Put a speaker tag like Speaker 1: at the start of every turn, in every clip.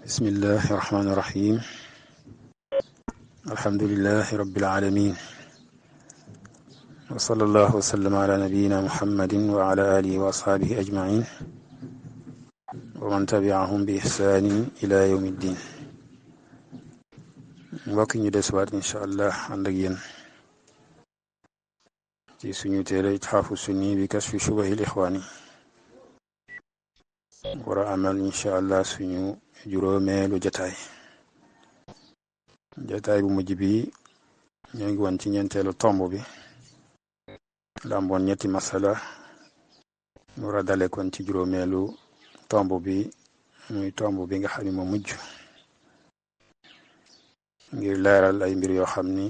Speaker 1: bismillahi irrahmani irrahim alhamdulilahi rabilalamin wa sallallahu wa sallam ala nabiyina muhammadin wa ala alihi wa ashaabihi ajmain wa man tabiahum bi ihsanin ila yawmi ddin. mbokk ñu desuwaat incha allah ànd ak yéen ci suñu téere itxaafu sunni bi kasfi shubahil ixwaani war a amal incha allah suñu juróomeelu jataay bu mujj bi ñoo ngi woon ci ñeenteelu tomb bi lamboon ñetti masala mu war a dale kon ci juróomeelu tomb bi muy tomb bi nga xam ne moo mujj ngir leeral ay mbir yoo xam ni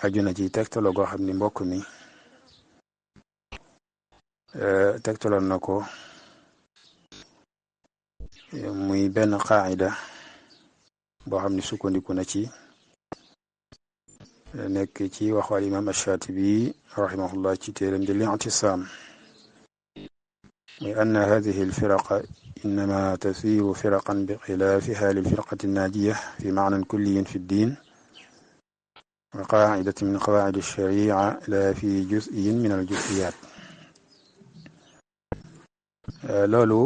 Speaker 1: aju na ci tegtaloo goo xam ni mbokk mi tegtaloon na ko muy benn qaacida boo xam ne sukkandiku na ci nekk ci waxu al imam ash-Shaatibi rahimahullah ci téeram di al-i'tisaam muy anna hadihi al-firaqa innama tasiru firaqan bi xilaafiha lil-firqati an-naajiya fi macnan kulliyin fi ddin wa qaacidatin min qawaacidi ash-shariica la fi juz'in min al-juz'iyaat. loolu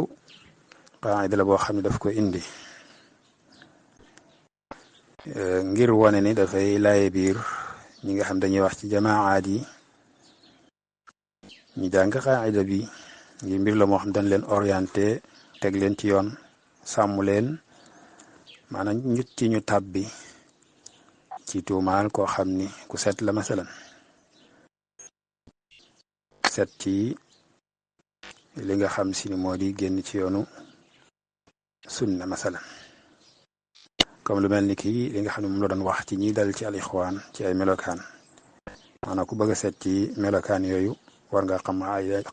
Speaker 1: qaacida la boo xam ne daf ko indi ngir wane ni dafay laaye biir ñi nga xam dañuy wax ci jamaacaat yi ñi jàng qaacida bi ngir mbir la moo xam dañ leen orienté teg leen ci yoon sàmm leen maanaam ñut ci ñu tàbbi ci tuumaal koo xam ni ku set la masalan set ci li nga xam si ni moo di génn ci yoonu sunna masalan comme lu mel ni kii li nga xam ne moom la doon wax ci ñi dal ci al ixwaan ci ay melokaan maanaam ku bëgg a seet ci melokaan yooyu war nga xam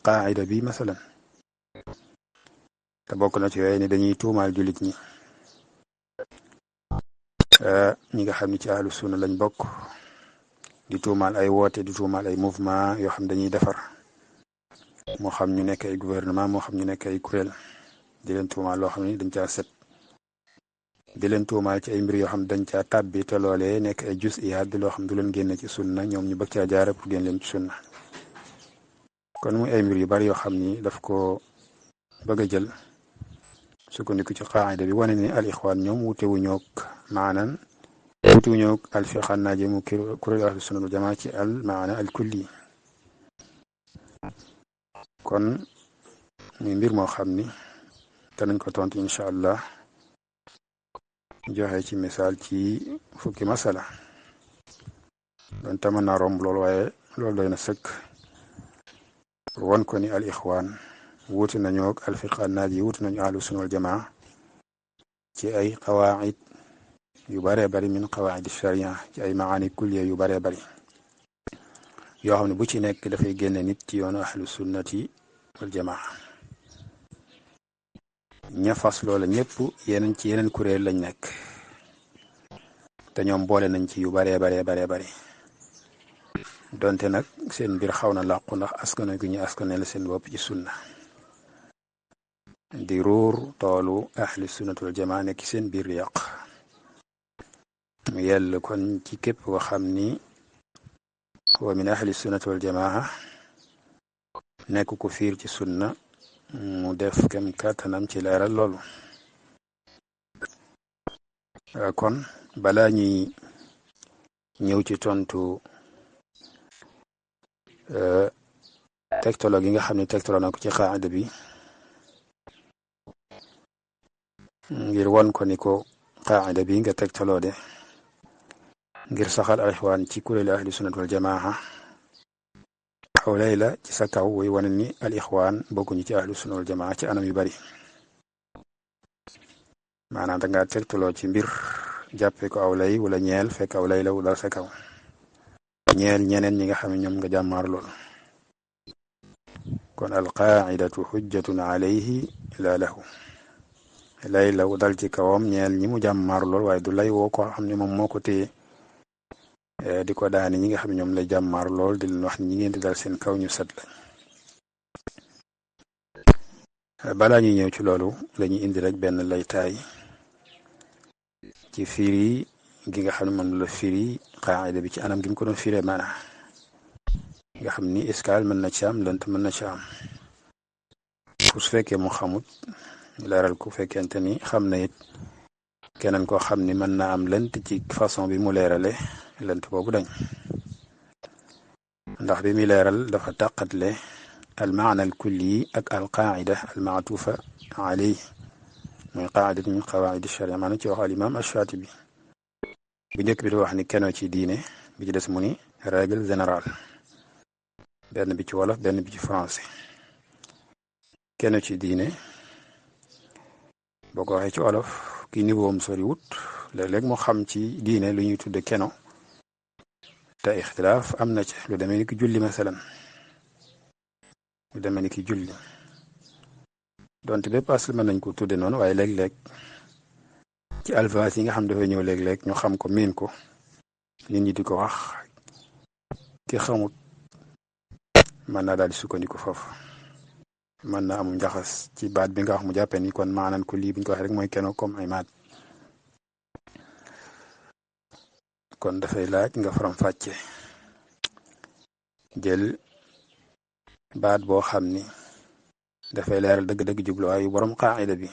Speaker 1: qaacida bi masalan te bokk na ci yooyu ni dañuy tuumaal jullit ñi nga xam ni ci ahlu sunna lañ bokk di tuumaal ay woote di tuumaal ay mouvement yoo xam dañuy defar moo xam ñu nekk ay gouvernement moo xam ñu nekk ay kuréel di leen tuumaal loo xam ne dañ caa set di leen tuumaal ci ay mbir yoo xam dañ caa tàbbi te loolee nekk ay juz'iyaat di loo xam du leen génne ci sunna ñoom ñu bëgg caa jaare pour génn leen ci sunna kon muy ay mbir yu bari yoo xam ni daf ko bëgg a jël sukkandiku ci qaacida bi wane ni al ixwaan ñoom wutewuñoog maanan wutewuñoog al firqa naajiya mu kuréel ahlu sunna wal jamaa ci al maana al kulli kon muy mbir moo xam ni danañ ko tontu incha allah joxe ci misaal ci fukki masala doon tama naa romb loolu waaye loolu doy na sëkk won ko ni al ixwaan wuute nañu ak al firqa naajiya wuute nañu ahlu sunna wal jamaa ci ay qawaacid yu baree bari min qawaacid sharia ci ay maani kulliya yu baree bari yoo xam ne bu ci nekk dafay génne nit ci yoonu ahlu sunnati wal jamaa ña fas loola ñëpp yeneen ci yeneen kuréel lañ nekk te ñoom boole nañ ci yu baree bari donte nag seen mbir xaw na làqu ndax askano gi ñu askanel seen bopp ci sunna di ruur toolu ahlu sunnati wal jamaa nekk seen biir yàq mu yell kon ci képp ko xam ni wa min ahli sunnati wal jamaa nekk ko fiir ci sunna mu def kem kàttanam ci leeral loolu kon balaa ñuy ñëw ci tontu tegtaloo gi nga xam ne tegtaloo na ko ci qaacida bi ngir won ko ni ko qaacida bi nga tegtaloo de ngir saxal al ixwaan ci kuréelu ahli sunnat wal jamaa aw layla ci sa kaw wuy wane ni al ixwaan bokkuñu ci ahlu sunna wal jamaa ci anam yu bari maanaam danga tegtaloo ci mbir jàppe ko aw lay wala ñeel fekk aw lay la wu dal sa kaw ñeel ñeneen ñi nga xam ne ñoom nga jàmmaar lool kon al qaacidatu xujjatun alayhi la lahu lay la wu dal ci kawam ñeel ñi mu jàmmaar lool waaye du lay woo ko xam ne moom moo ko téye di ko daani ñi nga xam ne ñoom lay jàmmaar lool di leen wax ni ñi ngeen di dal seen kaw ñu set lañ balaa ñuy ñëw ci loolu lañuy indi rek benn laytaay ci firi gi nga xam ne moom la firi qaayida bi ci anam gi mu ko doon firee maanaam nga xam ni iskaal mën na ci am lënt mën na ci am ku su fekkee mu xamut leeral ku fekkente ni xam na it keneen koo xam ni mën na am lënt ci façon bi mu leerale lënt boobu dañ ndax bi muy leeral dafa tàqatle al maana al kulli ak al qaida al maatufa alayhi mooy qaida min qawaid sharia maanaam ci wax al imam ash-Shatibi bu njëkk bi di wax ni keno ci diine bi ci des mu ni règle générale benn bi ci wolof benn bi ci français keno ci diine boo ko waxee ci wolof ki niveau am sori wut léeg-léeg mu xam ci diine lu ñuy tudde keno te ixtilaaf am na ci lu demee ni ki julli masalan lu demee ni ki julli donte bépp asl mën nañ ko tudde noonu waaye léeg-léeg ci alfaas yi nga xam dafay ñëw léeg-léeg ñu xam ko miin ko nit ñi di ko wax ki xamut mën naa daal di sukkandiku foofu mën na amul njaxas ci baat bi nga wax mu jàppee ni kon maanaan ko lii bu ñu ko waxee rek mooy keno comme ay maat kon dafay laaj nga faram fàcce jël baat boo xam ni dafay leeral dëgg-dëgg jubluwaayu borom qaayida bi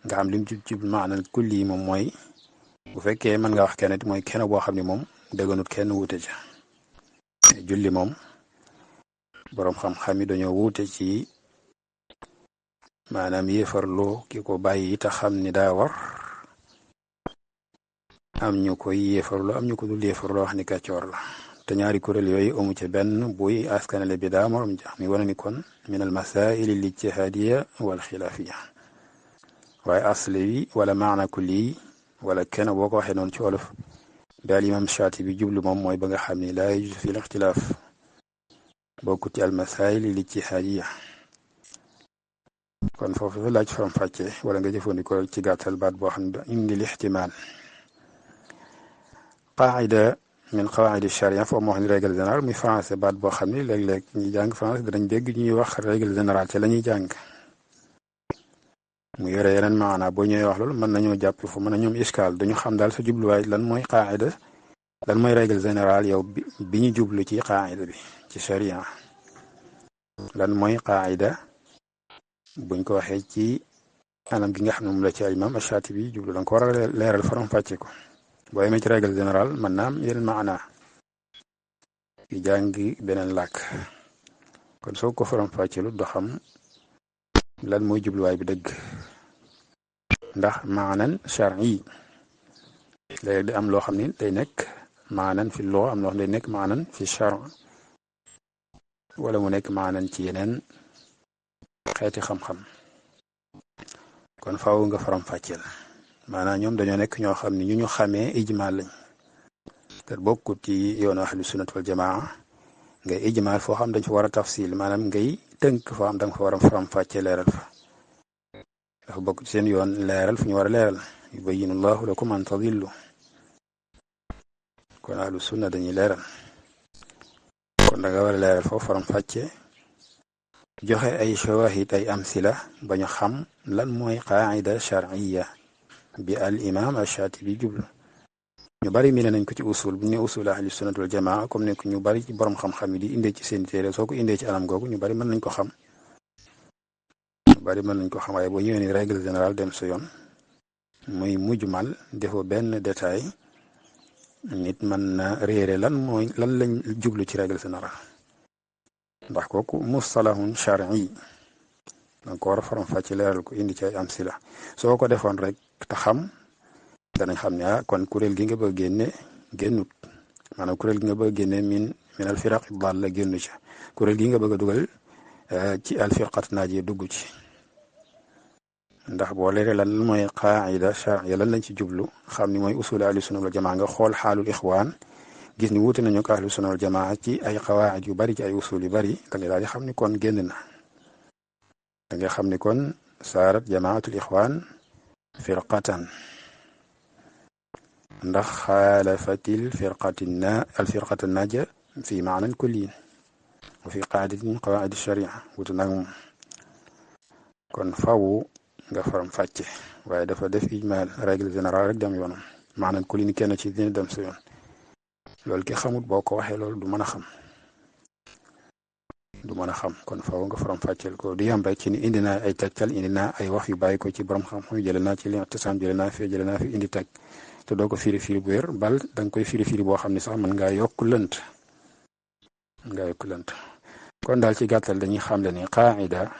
Speaker 1: nga xam lim jublu maanaan kulli yi moom mooy bu fekkee mën nga wax kenn mooy keno boo xam ni moom dëgganut kenn wuute ca julli moom boroom xam-xam yi dañoo wuute ci maanaam yéefarloo ki ko bàyyi te xam ni daa war am ñu koy yéefarloo am ñu ko dul yéefarloo wax ni kàccoor la te ñaari kuréel yooyu amu ci benn buy askanale bi daa morom ja mi wane ni kon min al masail al ijtihadiya wal xilaafiya waaye asli wi wala maana kulli wala kenn boo ko waxee noonu ci wolof daal imam Shaatibi jublu moom mooy ba nga xam ni laa yajuz fi l ixtilaaf bokkut ci al masail al ijtihadiya kon foofu dafa laaj faram fàcce wala nga jëfandikoo ci gàttal baat boo xam ne indi lixtimaal qaida min qawaid sharia foofu moo xam ne règle générale muy français baat boo xam ne léeg-léeg ñuy jàng français danañ dégg ñuy wax règle générale te la ñuy jàng mu yore yeneen maanaa boo ñëwee wax loolu mën nañoo jàpp foofu mën na ñoom iskaal duñu xam daal sa jubluwaay lan mooy qaida lan mooy règle générale yow bi ñu jublu ci qaida bi ci sharia lan mooy qaida buñ ko waxee ci anam gi nga xam ne moom la ci imam Ash-Shatibi jublu da nga ko war a leeral faram fàcce ko boo yemee ci règle générale mën naa am yeneen maana yu jàngi beneen làkk kon soo ko faram fàccelu do xam lan mooy jubluwaay bi dëgg ndax maanan shar'i léegi di am loo xam ne day nekk maanan fi loo am loo xam ne day nekk maanan fi shar wala mu nekk maanan ci yeneen xeeti xam-xam kon faaw nga faram fàcceel maanaam ñoom dañoo nekk ñoo xam ne ñu xamee ijmaal lañ te bokkut ci yoonu ahlu sunnat wal jamaa ngay ijmaal foo xam dañ fa war a tafsil maanaam ngay tënk foo xam da nga fa war a faram fàcce leeral fa dafa bokk ci seen yoon leeral fu ñu war a leeral yubayyinu llahu lakum an tadillu kon ahlu sunna dañuy leeral kon da nga war a leeral foofu faram fàcce joxe ay shawahid ay amsila ba ñu xam lan mooy qaida shar'iyya bi al imam ash-Shatibi jublu ñu bari mi ne nañ ko ci usul bu ñu ne usul ahli sunnat wal jamaa comme ne ñu bari ci borom xam-xam yi di indee ci seen téere soo ko indee ci anam googu ñu bari mën nañ ko xam waaye boo ñëwee ni règle générale dem sa yoon muy mujmal defoo benn détail nit mën na réere lan lañ jublu ci règle générale ndax kooku mustalahun shar'i danga ko war a faram fàcc leeral ko indi ci ay amsila soo ko defoon rek te xam danañ xam ne kon kuréel gi nga bëgg génne génnut maanaam kuréel gi nga bëgg génne min al firaq dalla génnu ci kuréel gi nga bëgg a dugal ci al firqat naajiya dugg ci ndax boo leeree lan mooy qaida shar'iyya lan lañ ci jublu xam ni mooy usul ahlu sunna wal jamaa nga xool xaalul ixwaan gis ni wuute nañu ko ahlu sunna wal jamaa ci ay qawaid yu bari ci ay usul yu bari da nga daal di xam ni kon génn na da nga xam ni kon saarat jamaatul ixwaan firqatan ndax xaalafatil alfirqata naajiya fi maanan kulliyin wa fi qaaidatin min qawaid sharia wuute nag moom kon faw nga faram fàcce waaye dafa def ijmal règle générale rek dem yoonam maanaam ku li ni kenn ci dina dem sa yoon loolu ki xamut boo ko waxee loolu du mën a xam kon faw nga faram fàcceel ko du yam rek ci ni indi naa ay tegtal indi naa ay wax yu bàyyi ko ci borom xam-xam jële naa ci li tasam jële naa fi indi teg te doo ko firi bu wér bal da nga koy firi boo xam ne sax mën ngaa yokk lënt kon daal ci gàttal dañuy xamle ni qaida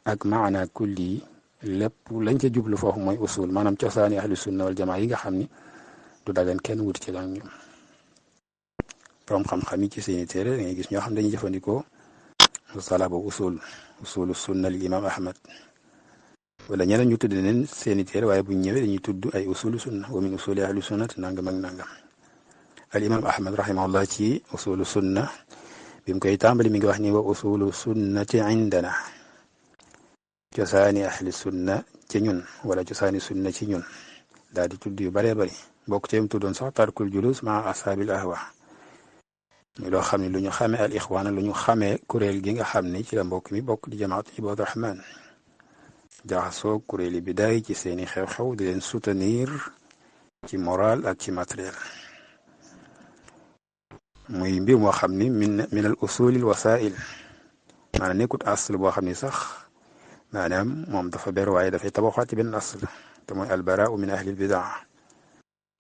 Speaker 1: ak maana kulli lépp lañ ca jublu foofu mooy usul maanaam cosaani ahlu sunna wal jamaa yi nga xam ni du dagan kenn wuti ci lan ñoom borom xam-xam yi ci seeni téere da ngay gis ñoo xam dañuy jëfandikoo musala boobu usulu sunna li imam ahmad wala ñeneen ñu tudd leen seeni téere waaye buñ ñëwee dañuy tudd ay usulu sunna wa min usuli ahlu sunna te nangam ak nangam al imam ahmad rahimahullah ci usulu sunna bi mu koy tàmbali mi ngi wax ni wa usulu sunnati indana cosaani ahli sunna ci ñun wala cosaani sunna ci ñun daal di tudd yu bëree bëri bokk ci mu tuddoon sax tarkul julus ma ashabil ahwa muy loo xam ne lu ñu xamee al ixwaan lu ñu xamee kuréel gi nga xam ni ci la mbokk mi bokk di jamaat ibaadu rahman jaxasoo kuréeli bidaay ci seeni xew-xew di leen soutenir ci moral ak ci matériel muy mbir moo xam ni min al usulil wasail maanaam nekkut asl boo xam ni sax maanaam moom dafa ber waaye dafay tabaxaat ci benn asl te mooy al baraau min ahli al bidaa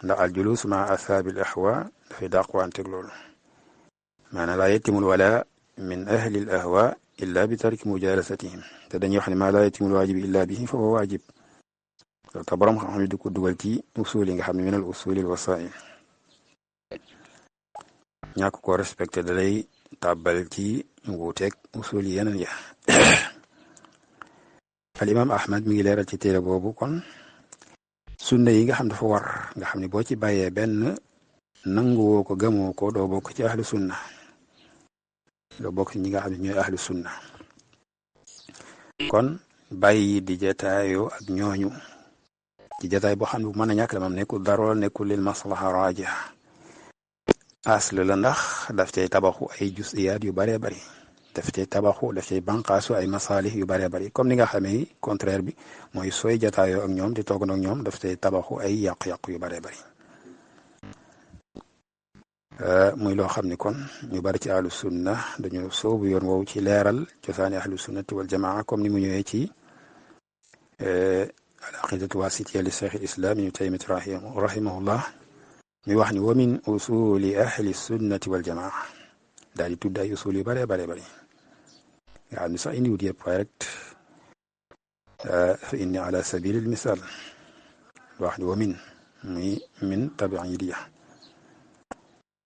Speaker 1: ndax al julus ma ashabil ahwa dafay dàqwanteeg loolu maanaam laa yatimul wala min ahli al ahwa illa bi tarki mujalasatihim te dañuy wax ne maa laa yatimul waajib illa bihi fa huwa waajib loolu te borom xam-xam yi di ko dugal ci usul yi nga xam ne min al usulil wasail ñàkk koo respecté da lay tàbbal ci wuuteeg usul yi yeneen ya al imam ahmad mi ngi leeral ci téere boobu kon sunna yi nga xam dafa war nga xam ne boo ci bàyyee benn nanguwoo ko gëmoo ko doo bokk ci ahlu sunna doo bokk ci ñi nga xam ne ñooy ahlu sunna kon bàyyi di jataayoo ak ñooñu ci jataay boo xam ne bu mën a ñàkk la moom nekkul darool nekkul lil maslaha rajiha asl la ndax daf cay tabaxu ay jusiyaat yu bëree bëri daf cay banqaasu ay masaalih yu bëree bëri comme ni nga xamee contraire bi mooy sooy jataayoo ak ñoom di toog ak ñoom daf cay tabaxu ay yàqu-yàqu yu bëree bëri muy loo xam ni kon ñu bari ci ahlu sunna dañu soobu yoon woowu ci leeral cosaani ahlu sunnati wal jamaa comme ni mu ñëwee ci al aqidatu wasitiya li cheikh al islam ibnu taymiyya rahimahullah mi wax ni wa min usuli ahli sunnati wal jamaa daal di tudd ay usul yu bëree bëri nga xam ne sax indi wut yëpp waaye rek fa inni ala sabilil misal wax ni wa min tabiidiya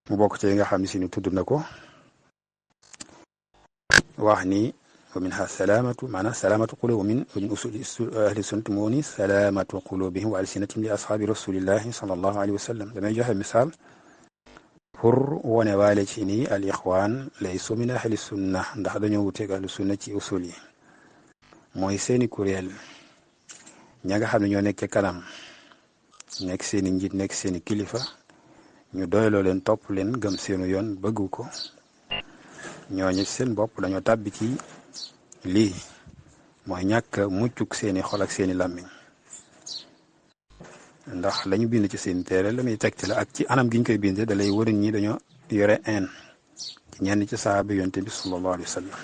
Speaker 1: mu bokk ci nga xam ne si ni tudd na ko wax ni wa minha salaamatu maanaam salaamatu qulub min usuli ahli sunnati moo ni salaamatu qulubihim wa alsinatihim li ashaabi rasulillahi sallallahu alayhi wa sallam damay joxe misaal pour wone waale ci ni al ixwaan laysu min ahli sunna ndax dañoo wuteeg ahli sunna ci usul yi mooy seeni kuréel ña nga xam ne ñoo nekk ca kanam nekk seeni njiit nekk seeni kilifa ñu doyloo leen topp leen gëm seenu yoon bëggu ko ñooñu seen bopp dañoo tàbbi ci lii mooy ñàkk muccuk seeni xol ak seeni làmmiñ ndax lañu bind ci seen téere la muy tegte la ak ci anam gi ñu koy bindee da lay wëriñ ñi dañoo yore een ci ñenn ci sahaaba yonte bi sallallahu alayhi wa sallam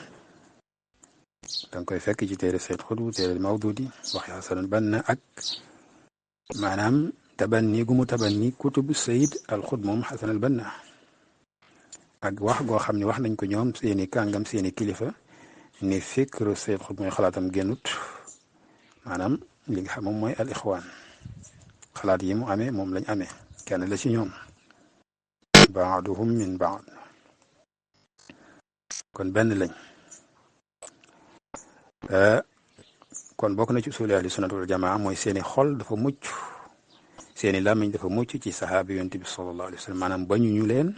Speaker 1: danga koy fekk ci téere Sayyid Xutb téere Mawdudi waxi Hasanul Banna ak maanaam tabanni gu mu tabanni kutubu Sayyid al Xutb moom Hasanul Banna ak wax goo xam ne wax nañ ko ñoom seeni kàngam seeni kilifa ni fikru Sayyid Xutb mooy xalaatam génnut maanaam li nga xam moom mooy al ixwaan xalaat yi mu amee moom lañ amee kenn la ci ñoom baaduhum min baad kon benn lañ kon bokk na ci usuli ahli sunnati wal jamaa mooy seeni xol dafa mucc seeni làmmiñ dafa mucc ci sahaaba yonent bi sallallahu alayhi wa sallam maanaam bañu ñu leen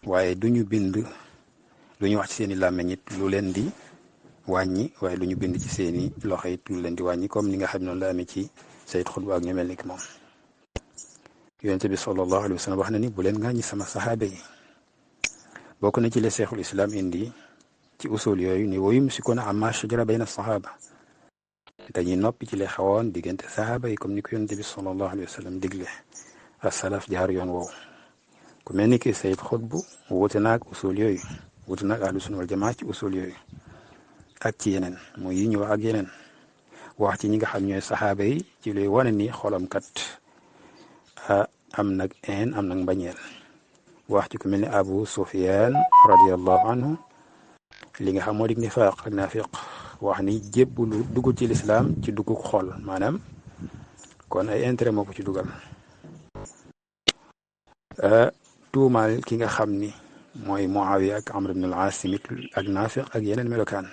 Speaker 1: waaye duñu bind lu ñu wax ci seeni làmmiñ it lu leen di wàññi waaye lu ñu bind ci seeni loxo it lu leen di wàññi comme ni nga xam noonu la amee ci Sayyid Xutb ak ñu mel ni ki moom yonent bi sallallahu alayhi wa sallam wax na ni bu leen ŋàññi sama saxaaba yi bokk na ci le cheikhul islam indi ci usul yooyu ni wa yumsikuuna ammaa shajara bayna saxaaba dañuy noppi ci li xewoon diggante saxaaba yi comme ni ko yonent bi sallallahu alayhi wa sallam digle as-salaf jaar yoon woowu ku mel ni ki Sayyid Xutb wuute naag usul yooyu wuute naag ahlu sunna wal jamaa ci usul yooyu ak ci yeneen mooy yi ñu wax ak yeneen wax ci ñi nga xam ñooy saxaaba yi ci luy wane ni xolam kat am nag am nag mbañeel wax ci ku mel ni Abu Sufyan radiyallahu anhu li nga xam moo di nifaaq ak naafiq wax ni jébbalu dugg ci lislaam ci dugg xol maanaam kon ay intérêt moo ko ci dugal tuumaal ki nga xam ni mooy Muawiya ak Amr ibn al-As tamit ak naafiq ak yeneen melokaan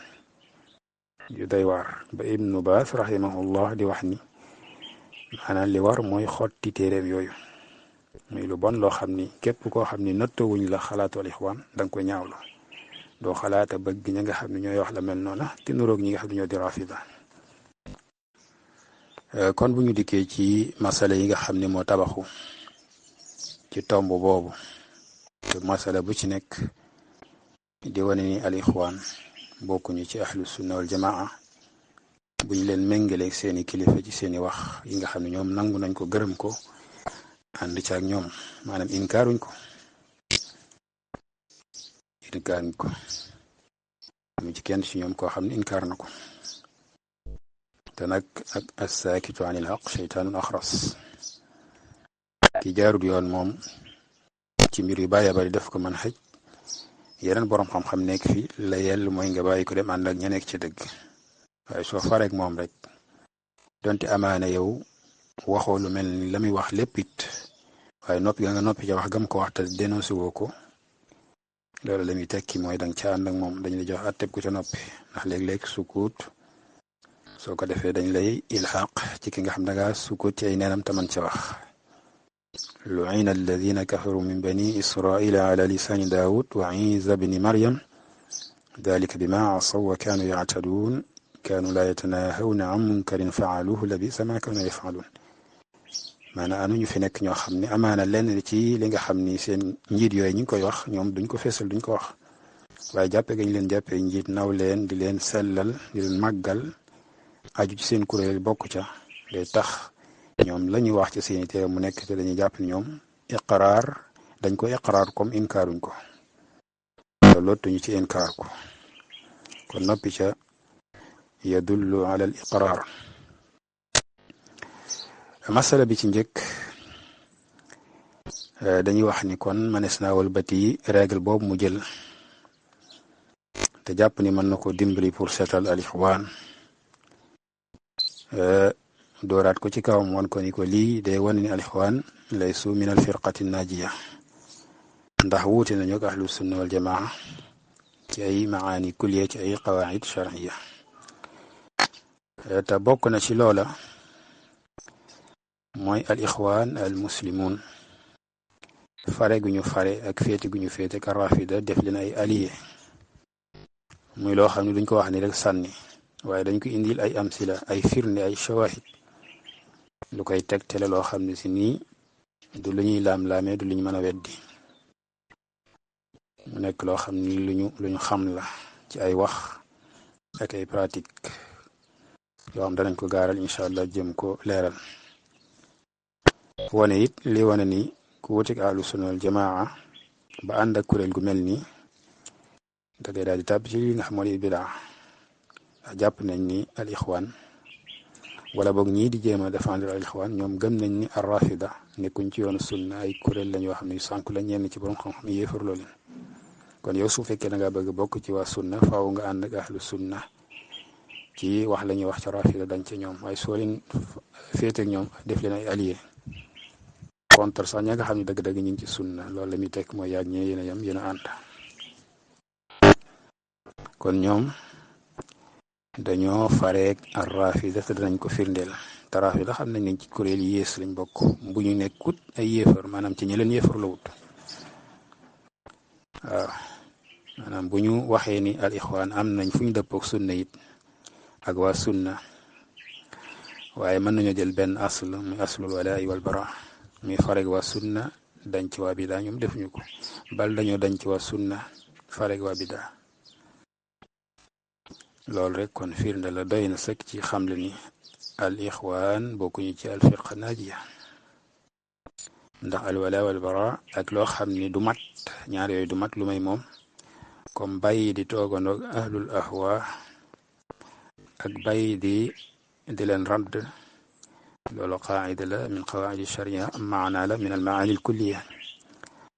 Speaker 1: yu doy waar ba Ibnu Baas rahimahullah di wax ni maanaam li war mooy xotti téeréem yooyu muy lu bon loo xam ni képp koo xam ni nattawuñ la xalaatu al ixwaan da nga koy ñaawlu doo xalaata bëgg ña nga xam ne ñooy wax la mel noona te nuroog ñi nga xam ne ñoo di rafida kon bu ñu dikkee ci masala yi nga xam ne moo tabaxu ci tomb boobu te masala bu ci nekk di wane ni al ixwaan bokkuñu ci ahlu sunna wal jamaa buñ leen méngaleeg seeni kilifa ci seeni wax yi nga xam ne ñoom nangu nañ ko gërëm ko ànd ci ak ñoom maanaam inkaaruñ ko mu ci kenn ci ñoom koo xam ne inkaar na ko te nag ak as-saakitu anil haqq shaytaanun axras ki jaarut yoon moom ci mbir yu bàyyi bari def ko mën xëj yeneen boroom xam-xam nekk fi la yell mooy nga bàyyi ko dem ànd ak ña nekk ci dëgg waaye soo fareek moom rek donte amaana yow waxoo lu mel ni la muy wax lépp it waaye noppi nga noppi ca wax gam ko wax te dénoncé woo ko loolu la muy tekki mooy danga ca ànd ak moom dañ lay jox atteb ku ca noppi ndax léeg-léeg sukut soo ko defee dañ lay ilxaq ci ki nga xam dangaa sukut ci ay neenam taman ca wax lu'ina alladina kafaru min bani israila ala lisani daawud wa isa bni maryam dalika bima asaw wa kaanu yactaduun kaanu laa yatanahawna an munkarin faaluhu labisa ma kaanu yafaluun maanaam anu ñu fi nekk ñoo xam ne amaana lenn ci li nga xam ni seen njiit yooyu ñu ngi koy wax ñoom duñ ko feesal duñ ko wax waaye jàppe gañ leen jàppee njiit naw leen di leen sellal di leen màggal aju ci seen kuréel bokk ca day tax ñoom la ñuy wax ci seeni téere mu nekk te dañuy jàpp ni ñoom iqraar dañ ko iqraar comme inkaaruñ ko te lottuñu ci inkaar ko kon noppi ca yadullu ala al iqraar masala bi ci njëkk dañuy wax ni kon manees naa walbati règle boobu mu jël te jàpp ni mën na ko dimbali pour seetal al ixwaan dooraat ko ci kawam wan ko ni ko lii day wan ni al ixwaan laysu min al firqati naajiya ndax wuute nañu ak ahlu sunna wal jamaa ci ay maani kulliya ci ay qawaid sharciya te bokk na ci loola mooy al ixwaan al muslimun fare gu ñu fare ak féete gu ñu féete ka rafida def leen ay allié muy loo xam ne duñ ko wax ni rek sànni waaye dañ ko indil ay amsila ay firnde ay shawahid lu koy tegtale loo xam ne si nii du lu ñuy laam-laamee du lu ñu mën a weddi mu nekk loo xam ni lu ñu xam la ci ay wax ak ay pratique yoo xam danañ ko gaaral incha allah jëm ko leeral wane it li wane ni ku wutik ahlu sunna wal jamaa ba ànd ak kuréel gu mel nii da ngay daal di tàbb ci li nga xam moo di bidaa ndax jàpp nañ ni al ixwaan wala boog ñii di jéem a défendre al ixwaan ñoom gëm nañ ni ar rafida nekkuñ ci yoonu sunna ay kuréel lañ yoo xam ne sànku la ñenn ci borom xam-xam yéefarloo leen kon yow su fekkee da nga bëgg bokk ci waa sunna faaw nga ànd ak ahlu sunna ci wax la ñuy wax ca rafida dañ ca ñoom waaye soo leen féeteeg ñoom def leen ay allié contre sax ña nga xam ne dëgg-dëgg ñu ngi ci sunna loolu la muy tekk mooy yaag ñee yéen a yam yéen a ànd kon ñoom dañoo fareeg ar rafida te danañ ko firndeel te rafida xam nañ ne ci kuréel yi yées lañ bokk bu ñu nekkut ay yéefar maanaam ci ñi leen yéefar la wut waaw maanaam bu ñu waxee ni al ixwaan am nañ fu ñu dëppook sunna it ak waa sunna waaye mën nañoo jël benn asl muy aslul walaa'i wal bara muy fareeg waa sunna dañ ci waa bidaa ñoom defuñu ko bal dañoo dañ ci waa sunna fareeg waa bidaa loolu rek kon firnde la doy na sëkk ci xamle ni al ixwaan bokkuñu ci al firqa naajiya ndax al wala wal bara ak loo xam ni du mat ñaar yooyu du mat lu may moom comme bàyyi di toogandoog ahlul ahwa ak bàyyi di leen radd loolu qaacida la min qawaacidi sharia maana la min al maani al kulliya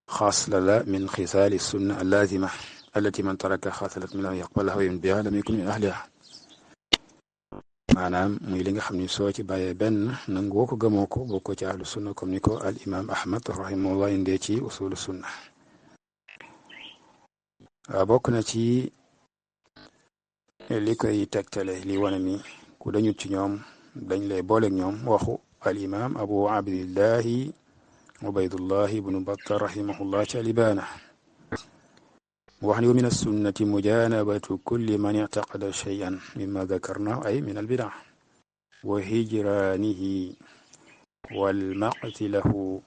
Speaker 1: xaasla la min xisaali sunna al laazima allati man taraka xaasalat min lam yaqbalaha wa yu'min biha lam yakun min ahliha maanaam muy li nga xam ni soo ci bàyyee benn nangoo ko gëmoo ko bokkoo ci ahlu sunna comme ni ko al imam ahmad rahimahullah indee ci usulu sunna waaw bokk na ci li koy tegtale li wane ni ku dañut ci ñoom dañ lay booleeg ñoom waxu al imam abu abdillahi ubaydullahi ibnu batta rahimahullah ca libaana wax ni wa min assunnati mujanabatu kulli man ictaqada cheyan mima dakarnahu ay min albidaa wa hijraanihi walmaqti lahu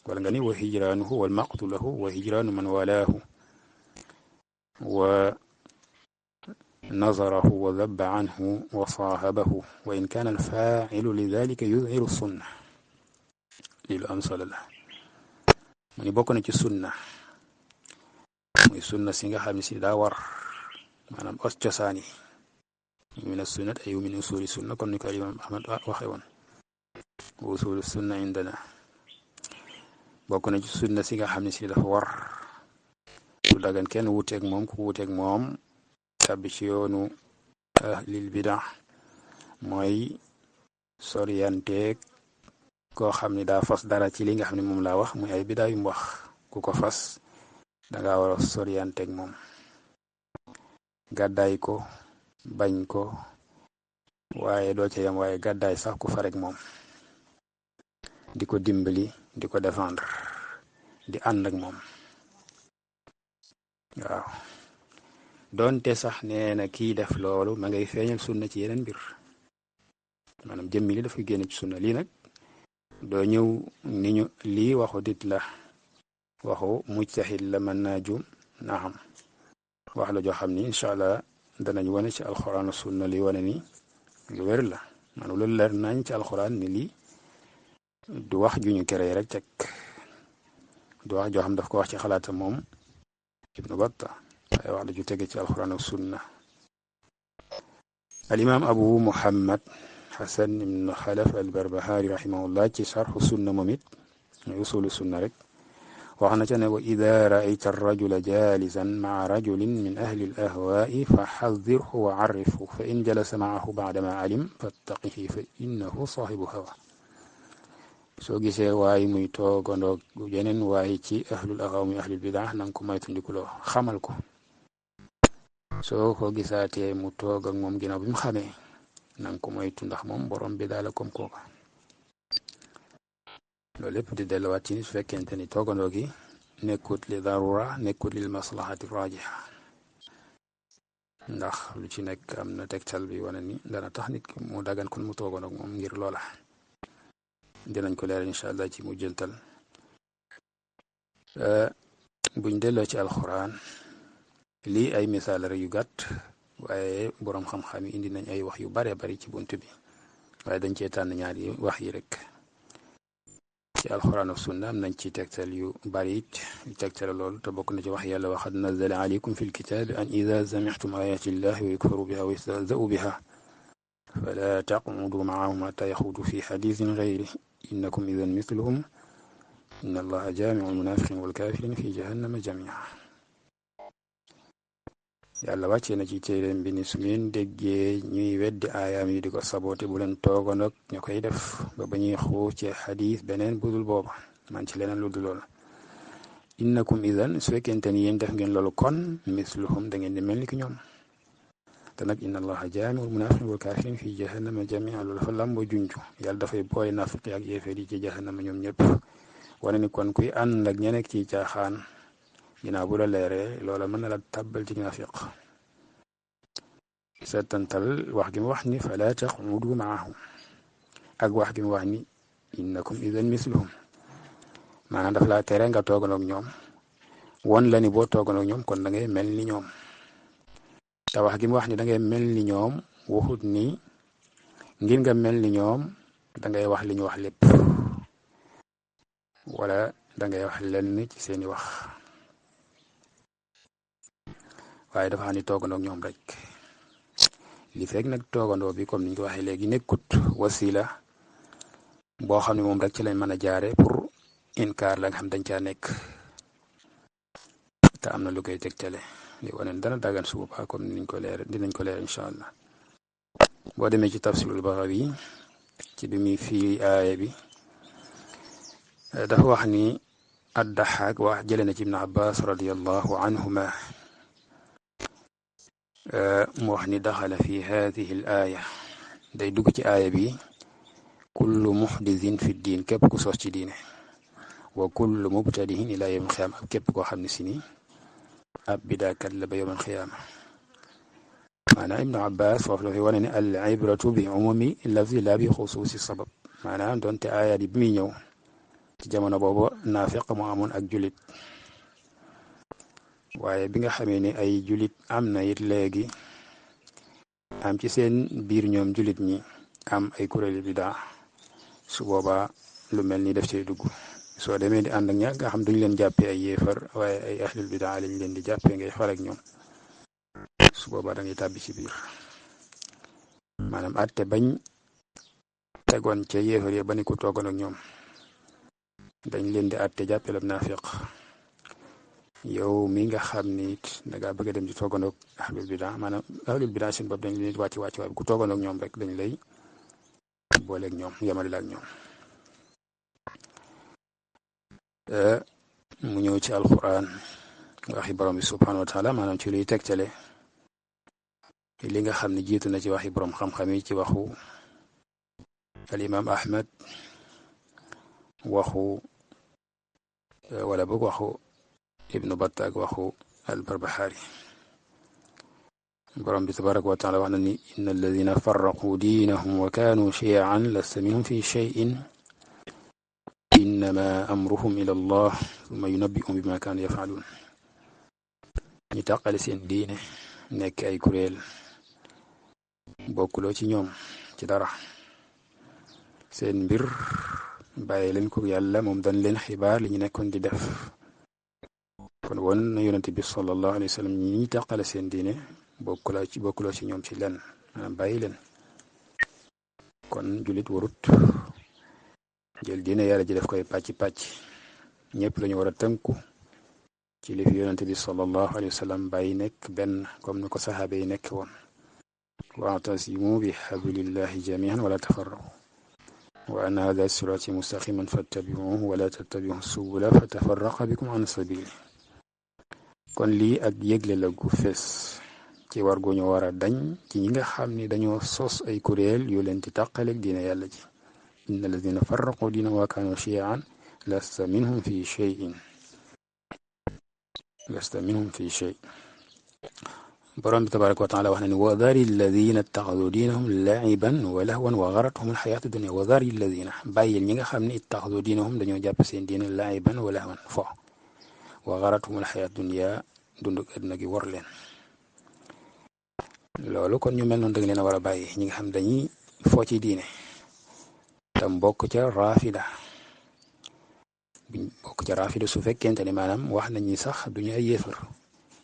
Speaker 1: wala nga ni wa hijraanuhu walmaqtu lahu wa hijraanu man walaahu wa nazarahu wa dabba anhu wa saahabahu wa in kaana alfaacilu lidalika yudhiru sunna lii lu am solo la mu ni bokk na ci sunna muy sunna si nga xam ne si daa war maanaam os cosaani min as-sunnat ay min usuli sunna comme ni ko imam ahmad waxe woon usulu sunna indana bokk na ci sunna si nga xam ne si dafa war du dagan kenn wuuteeg moom ku wuuteeg moom tàbbi ci yoonu ahlil bida mooy soriyanteeg koo xam ne daa fas dara ci li nga xam ne moom laa wax muy ay bida yu mu wax ku ko fas danga war a soriyanteeg moom gàddaay ko bañ ko waaye doo ca yam waaye gàddaay sax ku farek moom di ko dimbali di ko défendre di ànd ak moom waaw doonte sax nee na kii def loolu ma ngay feeñal sunna ci yeneen mbir maanaam jëmmi li dafay génn ci sunna lii nag doo ñëw ni ñu lii waxu dit la waxu mujtahid la mën naa juum naam wax la joo xam ni incha allah danañ wane ci alxuraan sunna li wane ni lu wér la maanaam loolu leer nañ ci alxuraan ni lii du wax ju ñu créé rek teg du wax joo xam daf ko wax ci xalaatam moom ibnu batta waaye wax la ju tege ci alxuraan ak sunna al imam abu muhammad xasan ibnu xalaf al barbahari rahimahullah ci sarxu sunna moom it muy usulu sunna rek wax na ca ne wa ida raayta arrajula jalisan maa rajulin min ahli al ahwaai fa xadirhu wa arrifhu fa in jalasa maahu baadama alim fattaqihi fa innahu saahibu hawa soo gisee waay muy toogandoog yeneen waay ci ahlul ahwa muy ahlul bidaa nanga ko moytandikuloo xamal ko soo ko gisaatee mu toog ak moom ginnaaw bi mu xamee nanga ko moytu ndax moom borom bidaa la comme kooka loolu lépp di delluwaat ci ni su fekkente ni toogandoo gi nekkut li darura nekkut lil maslahati rajiha ndax lu ci nekk am na tegtal bi wane ni dana tax nit ki mu dagan kon mu toogandoo ak moom ngir loola dinañ ko leeral incha allah ci mujjantal buñ delloo ci alxuraan lii ay misaal rek yu gàtt waaye boroom xam-xam yi indi nañ ay wax yu bare bari ci bunt bi waaye dañ cee tànn ñaari wax yi rek ci alxuraan ak sunna am nañ ci tegtal yu bari it yu tegtal loolu te bokk na ci wax yàlla waxad nazala alaykum fi lkitaabi an ida samixtum ayati llahi wa yukfaru biha wa yustahzau biha fala taqudu maahum hatta yaxuudu fi xadisin gayri innakum idan mithluhum inna allaha jaamiu almunafiqin walkafirin fi jahannama jamia yàlla wàccee na ci téeréem bi ni su ngeen déggee ñuy weddi aayaam yi di ko saboote bu leen toogoon ak ñu koy def ba ñuy xuu ci xadis beneen budul booba man ci leneen lu dul loolu innakum idan su fekkente ni yéen def ngeen loolu kon misluhum da ngeen di mel ni ki ñoom te nag inna allaha jaamiul munafiqin wal kafirin fi jahannama jamia loolu dafa làmboo junju yàlla dafay boole nafiqi ak yéeféer yi ci jahannama ñoom ñëpp wane ni kon kuy ànd ak ña nekk ci caaxaan ginnaaw bu la leeree loola mën na la tàbbal ci nafiq seetantal wax gi mu wax ni fala taqudu maahum ak wax gi mu wax ni innakum idan misluhum maanaam daf laa tere nga tooganoog ñoom won la ni boo tooganoog ñoom kon da ngay mel ni ñoom te wax gi mu wax ni da ngay mel ni ñoom waxut ni ngir nga mel ni ñoom dangay wax li ñu wax lépp wala dangay wax lenn ci seeni wax waaye dafa xam ni toogandoo ak ñoom rek li fekk nag toogandoo bi comme niñ ko waxee léegi nekkut wasila boo xam ne moom rek ci lañ mën a jaare pour inkaar la nga xam dañ caa nekk te am na lu koy tegtale li wane dana dagan su boobaa comme niñ ko leer dinañ ko leer incha allah boo demee ci tafsirul Baghawi ci bi muy fii aaya bi dafa wax ni ad-Dahhaak wax jële na ci Ibn Abbas radiyallahu anhuma mu wax ni daxala fi haadihi al aaya day dugg ci aaya bi kullu muhdisin fi diin képp ku sos ci diine wa kullu mubtadihin ila yawm xiyaama ak képp koo xam ne si ni ab bidaakat la ba yawm xiyaama maanaam Ibnu Abbas foofu la fi wane ne al ibratu bi umumi lafzi la bi xusuusi sabab maanaam doonte aaya bi muy ñëw ci jamono boobu naafiq mu amoon ak julit waaye bi nga xamee ne ay julit am na it léegi am ci seen biir ñoom julit ñi am ay kuréeli bidaa su boobaa lu mel ni def cay dugg soo demee di ànd ak ña nga xam duñ leen jàppee ay yéefar waaye ay ahlul bidaa lañ leen di jàppee ngay far ak ñoom su boobaa da ngay tàbbi ci biir maanaam atte bañ tegoon ca yéefar ya ba ni ku toogoon ak ñoom dañ leen di atte jàppee la naafiq yow mi nga xam ni it da ngaa bëgg a dem ci toogandoog ahlul bidaa maanaam ahlul bidaa seen bopp dañ leen di wàcc waaye ku toogandoog ñoom rek dañ lay booleeg ñoom yamale la ak ñoom. mu ñëw ci alquran waxi borom bi subhanahu wa taala maanaam ci luy tegtale li nga xam ne jiitu na ci waxi borom xam-xam yi ci waxu al imam Ahmad waxu wala boog waxu ibnu Batta ak waxu al Barbahari borom bi tabaraka wa taala wax na ni inna alladina farraqu diinahum wa kaanu shiyan lasta minhum fi cheyin innama amruhum ila allah summa yunabbi'uhum bima kaanu yafaluun ñi tàqale seen diine nekk ay kuréel bokkuloo ci ñoom ci dara seen mbir bàyyi leen ko yàlla moom dañ leen xibaar li ñu nekkoon di def kon won na yonent bi sallallahu alayhi wa sallam ñi tàqale seen diine bokkuloo ci ñoom ci lenn maanaam bàyyi leen kon julit warut jël diine yàlla ji def koy pàcc ñëpp lañu war a tënku ci li fi yonent bi sallallahu alayhi wa sallam bàyyi nekk benn comme ni ko saxaaba yi nekk woon wa'tasimu bi hablillahi jami'an wala tafarraqu wa anna hadha sirati mustaqiman fattabi'uhu wala tattabi'u subula fatafarraqa bikum an sabili kon lii ak yëgle la gu fees ci war gu ñu war a dañ ci ñi nga xam ni dañoo sos ay kuréel yu leen di tàqaleeg diine yàlla ji inna alladina farraqu diinahum wa kaanu shiyan lasta minhum fi cheyin borom bi tabaraka wa taala wax na ni wa dhari alladina ittaxadu diinahum laiban wa lahwan wa garathum alxayaatu dunia wa dhari alladina bàyyil ñi nga xam ne ittaxadu diinahum dañoo jàpp seen diine laiban wa lahwan fo wa garathum alxayaatu dunia dunduk àdduna gi war leen loolu kon ñu mel noonu da nga leen a war a bàyyi ñi nga xam dañuy foo ci diine tam bokk ca rafida su fekkente ni maanaam wax nañ ni sax duñu ay yéefar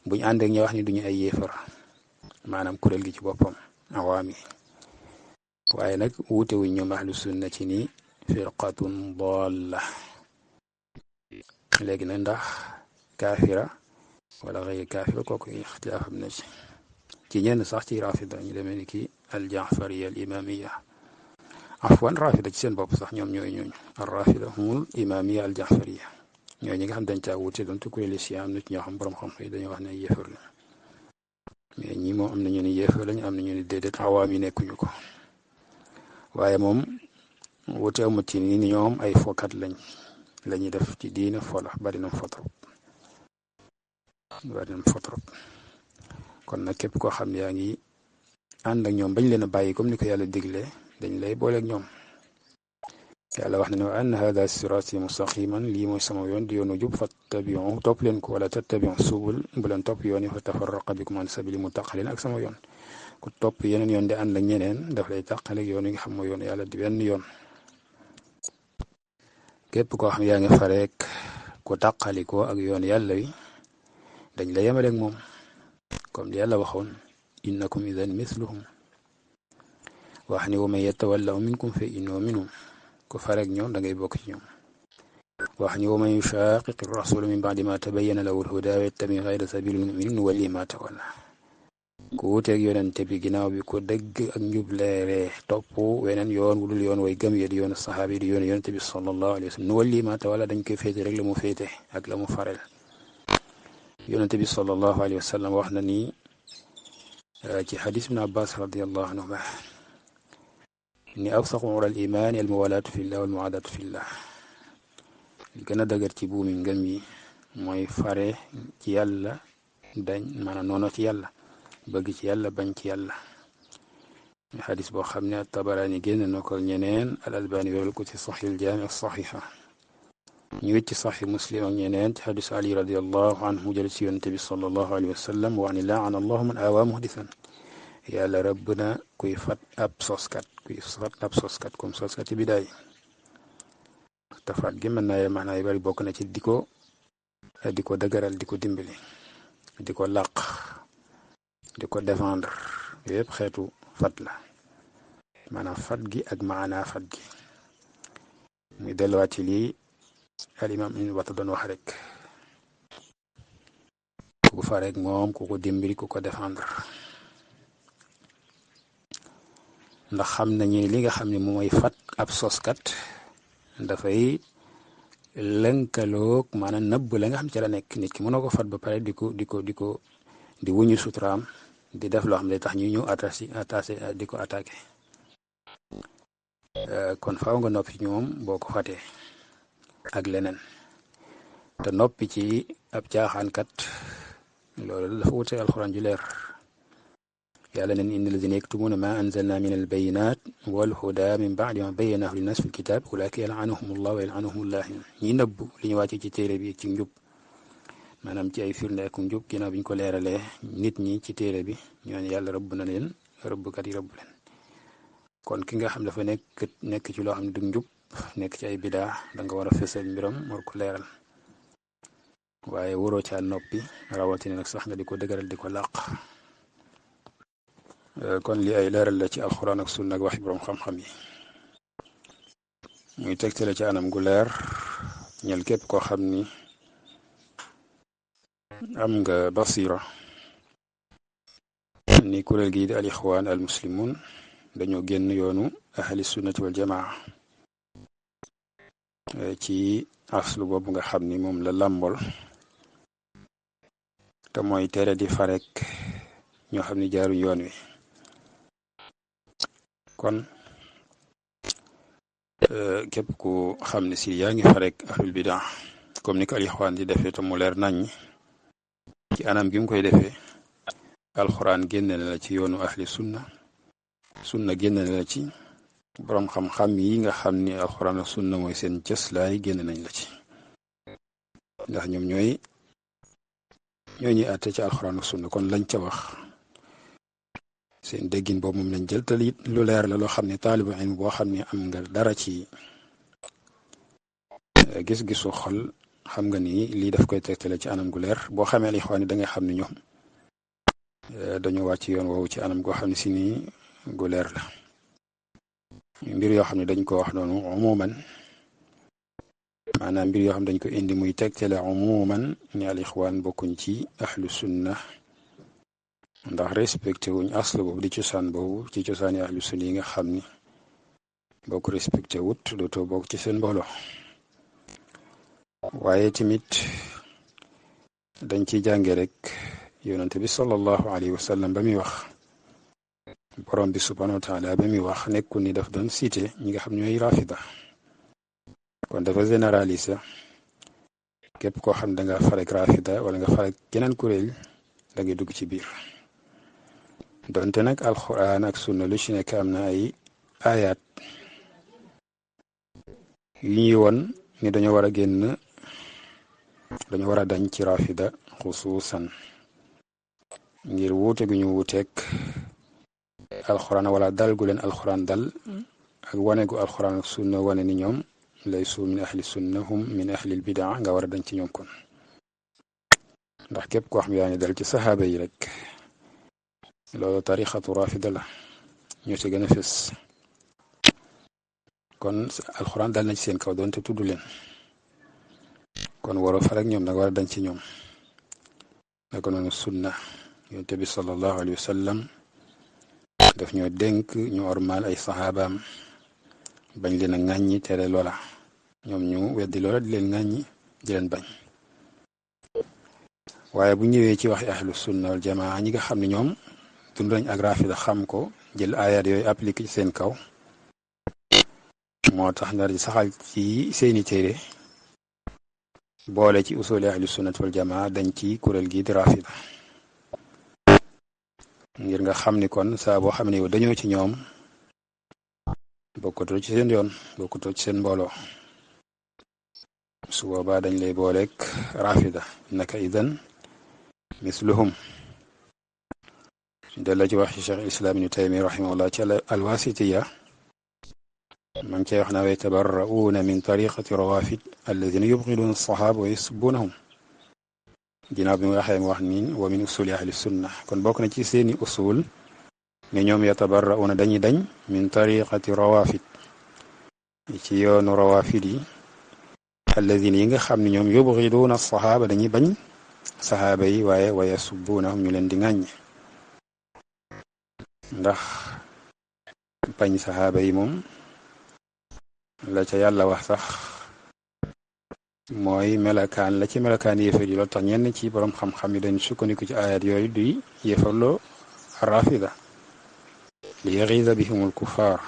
Speaker 1: buñ ànd ak ñi wax ni duñu ay yéefar maanaam kuréel gi ci boppam awaam yi waaye nag wuute wuñ ñoom ahlu sunna ci ni firqatun dalla léegi nag ndax kaafira wala xëy kaafira kooku ixtilaaf am na ci ñenn sax ci rafida ñu demee ni ki al jaafariya al imamiya afwan rafida ci seen bopp sax ñoom ñooy ñooñu al rafida humul imamiya al jaafariya ñooy ñi nga xam dañ caa wuute doon te kuréeli si am na ci ñoo xam borom xam yi dañoo wax ne yéefar la mais ñi moom am na ñu ni yéefar lañ am na ñu ni déedéet awaam yi nekkuñu ko waaye moom wuute amut ci ni ñoom ay fokat la ñuy def ci diine fola bari na fotrop kon nag képp koo xam ne yaa ngi ànd ak ñoom bañ leen a bàyyi comme ni ko yàlla digle dañ lay booleeg ñoom yàlla wax na ne wa anna hada sirati mustaqiman lii mooy sama yoon di yoonu jub fattabi'u topp leen ko wala tattabi'u subul bu leen topp yoon yi fa tafarraqa bikum an sabili mu taqaleen ak sama yoon ku topp yeneen yoon di ànd ak ñeneen daf lay tàqale yoon yi nga xam mooy yoon yàlla di benn yoon. képp koo xam yaa ngi fareek ku tàqalikoo ak yoon yàlla wi dañ la yemale ak moom comme li yàlla waxoon innakum idan misluhum wax ni wa man yatawallaw minkum fa innahu minhum ku fareek ñoom da ngay bokk ci ñoom. wax ni wa man yushaqiqi rasula min ba'di ma tabayyana lahu al-huda wa yattabi ghayra sabili al-mu'minin nuwallihi ma tawalla. ku wuteeg yonente bi ginnaaw bi ko dëgg ak njub leeree topp weneen yoon wudul yoon way gëm ya di yoonu saxaaba yi di yoonu yonente bi sallallahu alayhi wa sallam nuwallihi ma tawalla dañ koy féete rek la mu féete ak la mu farel. yonente bi sallallahu alayhi wa sallam wax na ni ci xadis ibn abbas radiallahu anhuma ni awsaqu ura al imaani al muwalaatu fillah wal muadatu fillah. li gën a dëgër ci buumi ngëm yi mooy fare ci yàlla dañ maanaam noono ci yàlla bëgg ci yàlla bañ ci yàlla. xadis boo xam ne Tabaraani génn na ko ñeneen al Albani wéral ko ci saxiix al jaami ak saxiixa ñu wét ci saxiix Muslim ak ñeneen ci xadis Ali radiallahu anhu jël ci yonent bi sallallahu alayhi wa sallam wax ni laana allahu man aawaa muhdisan. yàlla rëbb na kuy fat ab soskat comme soskat yi bidaay. tafaat gi mën naa maanaam yu bari bokk na ci di ko dëgëral di ko dimbali di ko làq di ko défendre yëpp xeetu fat la maanaam fat gi ak maanaa fat gi muy delluwaat ci lii al imam Ibn Battah doon wax rek ku ko fareek moom ku ko dimbali ku ko défendre ndax xam nañu li nga xam ne mooy fat ab soskat dafay lënkaloog maanaam nëbb la nga xam ci la nekk nit ki mënoo ko fat ba pare di wuñu suturaam di def loo xam ne tax ñu ñëw attaché di ko attaqué kon faaw nga noppi ñoom boo ko fatee ak leneen te noppi ci ab caaxaankat loolu dafa wute alxuraan ju leer. yàlla neen inna alladina yaktumuuna ma anzalna min albayinat walhuda min ba'di ma bayyanahu linnas fi lkitab ulaika yal'anuhum allah wa yal'anuhum llahin. ñi nëbb li ñu wàcce ci téere bi ci njub maanaam ci ay firnde ak njub ginnaaw bi ñu ko leeralee nit ñi ci téere bi ñooñu yàlla rëbb na leen rëbbkat yi rëbb leen. kon ki nga xam dafa nekk ci loo xam ne du njub nekk ci ay bidaa da nga war a fësal mbiram war ko leeral waaye waroo caa noppi rawatina nag sax nga di ko dëgëral di ko làq. kon li ay leeral la ci alxuraan ak sunna ak waxi borom xam-xam yi muy tegtale ci anam gu leer ñel képp koo xam ni am nga basira ni kuréel gii di al ixwaan al muslimun dañoo génn yoonu ahli sunnati wal jamaa ci aslu boobu nga xam ni moom la làmbol te mooy tere di farek ñoo xam ni jaaruñ yoon wi. kon képp ku xam ne si yaa ngi farek ahlul bidaa comme ni ko al ixwaan di defee te mu leer nañ ci anam gi mu koy defee alxuraan génne na la ci yoonu ahli sunna génne na la ci boroom xam-xam yi nga xam ni alxuraan ak sunna mooy seen cëslaay génne nañ la ci ndax ñoom ñooy ñuy àtte ci alxuraan ak sunna kon lañ ca wax seen déggin boobu moom lañ jël te it lu leer la loo xam ne taalibu ilm boo xam ne am nga dara ci gis-gisu xol xam nga ni lii daf koy tegtale ci anam gu leer boo xamee al ixwaan yi da ngay xam ne ñoom dañoo wàcc yoon woowu ci anam goo xam ne si nii gu leer la. mbir yoo xam ne dañ ko wax noonu umuman maanaam mbir yoo xam ne dañ ko indi muy tegtale umuman ni al ixwaan bokkuñ ci ahlu sunna ndax respecté wuñ aslu boobu di cosaan boobu ci cosaani ahlu sunna yi nga xam ni boo ko respecté wut dootoo bokk ci seen mbooloo. waaye tamit dañ ciy jànge rek yonente bi sallallahu alayhi wa sallam ba muy wax borom bi subhanahu wa taala ba muy wax nekkul ni daf doon cité ñi nga xam ñooy rafida kon dafa généraliser képp koo xam da nga farek rafida wala nga farek geneen kuréel da ngay dugg ci biir donte nag alquran ak sunna lu ci nekk am na ay ayat yu ñuy won ni dañoo war a génn dañoo war a dañ ci rafida xusuusan ngir wuute gu ñu wuuteeg alxuraan wala dal gu leen alxuraan dal ak wane gu alxuraan ak sunna wane ni ñoom laysu min ahli sunna hum min ahlil bidaa nga war a dañ ci ñoom kon ndax képp koo xam yaa ngi dal ci saxaaba yi rek loolu tarixatu rafida la ñoo ci gën a fës kon alxuraan dal na ci seen kaw doonte tudd leen kon waroo fa rek ñoom da nga war a dañ ci ñoom naka noonu sunna yonent bi sallallahu alayhi wa sallam daf ñoo dénk ñu ormaal ay saxaabaam bañ leen a ŋàññi tere loola ñoom ñu weddi loola di leen ŋàññi di leen bañ waaye bu ñëwee ci waxi ahlu sunna wal jamaa ñi nga xam ne ñoom dund nañ ak rafida xam ko jël ayat yooyu appliqué ci seen kaw moo tax ndar di saxal ci seeni téere boole ci usuli ahlu sunnat wal jamaa dañ ci kuréel gi di rafida ngir nga xam ni kon saa boo xam ne yow dañoo ci ñoom bokkutoo ci seen yoon bokkutoo ci seen mbooloo su boobaa dañ lay booleeg rafida naka idan misluhum della ci wax ci cheikh islam ibnu taymi rahimahullah ci alwasitiya ma ngi cay wax na wa yatabarra'uuna min tariqati rawafid alladina yubghiduuna alsahaba wa yusubbuunahum ginnaaw bi mu waxee mu wax ni wa min usuli ahli sunna kon bokk na ci seeni usul ne ñoom yatabarra'uuna dañuy dañ min tariqati rawafid ci yoonu rawafid yi alladina yi nga xam ne ñoom yubghiduuna alsahaba dañuy bañ saxaaba yi waaye wa yasubbuunahum ñu leen di ŋàññ ndax bañ saxaaba yi moom la ca yàlla wax sax mooy melakaan la ci melakaan yéefar yi loolu tax ñenn ci borom xam-xam yi dañ sukkandiku ci ayat yooyu duy yéefarloo rafida li yaxiida bihumul kuffar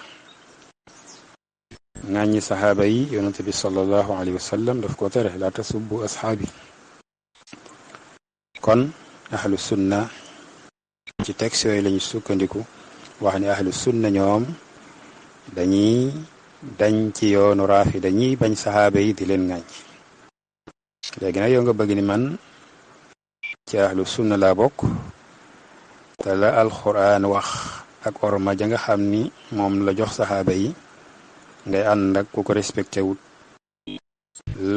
Speaker 1: ŋàññi saxaaba yi yonente bi sallallahu alayhi wa sallam daf ko tere la tasubbu asxaabi kon ahlu sunna ci texte yooyu lañu sukkandiku wax ni ahlu sunna ñoom dañuy dañ ci yoonu raafi dañuy bañ saxaaba yi di leen ŋàññ léegi nag yow nga bëgg ni man ci ahlu sunna laa bokk te la alquran wax ak orma ja nga xam ni moom la jox saxaaba yi ngay ànd ak ku ko respecté wut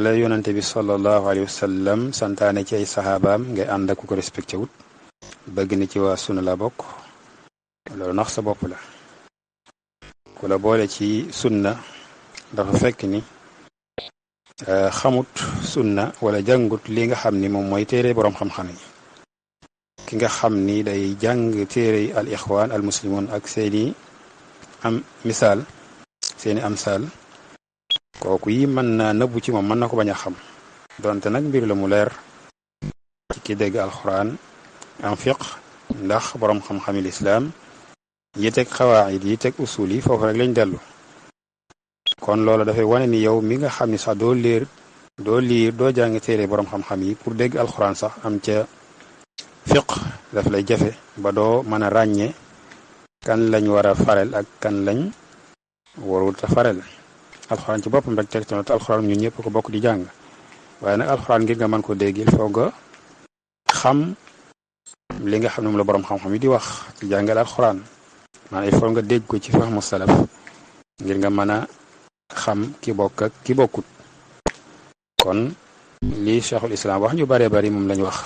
Speaker 1: la yonante bi sallallahu alayhi wa sallam santaane ci ay saxaabaam ngay ànd ak ku ko respecté wut bëgg ni ci waa sunna la bokk loolu nax sa bopp la ku la boole ci sunna dafa fekk ni xamut sunna wala jàngut li nga xam ni moom mooy téere boroom xam-xam yi ki nga xam ni day jàng téere al ixwaan al muslimun ak seeni am misaal seeni amsal kooku yi mën naa nëbbu ci moom mën na ko bañ a xam donte nag mbir la mu leer ci ki dégg alxuraan am fiq ndax boroom xam-xami lislaam yi teg xawaayid yi teg usul yi foofu rek lañ dellu kon loolu dafay wane ni yow mi nga xam ni sax doo liir doo jàng téere boroom xam-xam yi pour dégg alxuraan sax am ca fiq daf lay jafe ba doo mën a ràññe kan lañ war a farel ak kan lañ warul ta farel alxuraan ci boppam rek teg te alxuraan ñun ñëpp ko bokk di jàng waaye nag alxuraan ngir nga mën ko dégg il faut nga xam li nga xam ne moom la boroom xam-xam yi di wax ci jàngal alxuraan maanaam il faut nga dégg ko ci fahmu salaf ngir nga mën a xam ki bokk ak ki bokkut kon lii cheikhul islam wax ñu baree bari moom lañ wax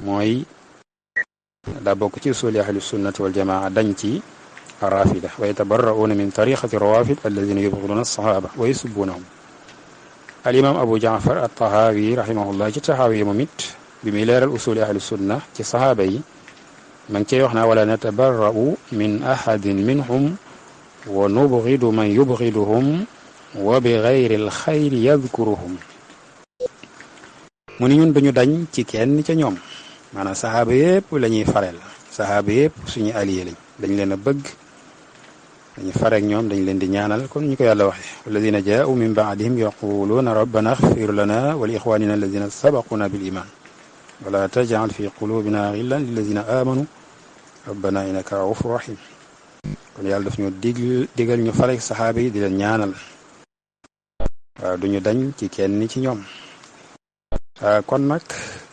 Speaker 1: mooy daa bokk ci usuli ahli sunnati wal jamaa dañ ci rafida wa yatabarra'una min tariqati rawafid alladina yubghiduna as-sahaba wa yusubunahum al imam abu jaafar at-tahawi rahimahullah ci tahawi moom it bi muy leeral usuli ahli sunna ci sahaaba yi ma ngi cey wax naa wala natabarra'u min ahadin minhum wa nubghidu man yubghiduhum wa bi ghayri al-khayri yadhkuruhum mu ni ñun duñu dañ ci kenn ca ñoom maanaam sahaaba yépp la ñuy fareel sahaaba yépp suñu allié lañ dañ leen a bëgg dañu fareek ñoom dañ leen di ñaanal kon ñu ko yàlla waxe walladina jaa'u min ba'dihim yaquluuna rabbana ighfir lana wa li ikhwanina alladina sabaquna bil iman wala taj'al fi qulubina ghillan lilladina amanu rabbana innaka ra'ufur rahim kon yàlla daf ñu digal ñu fareek saxaaba yi di leen ñaanal waaw duñu dañ ci kenn ci ñoom kon nag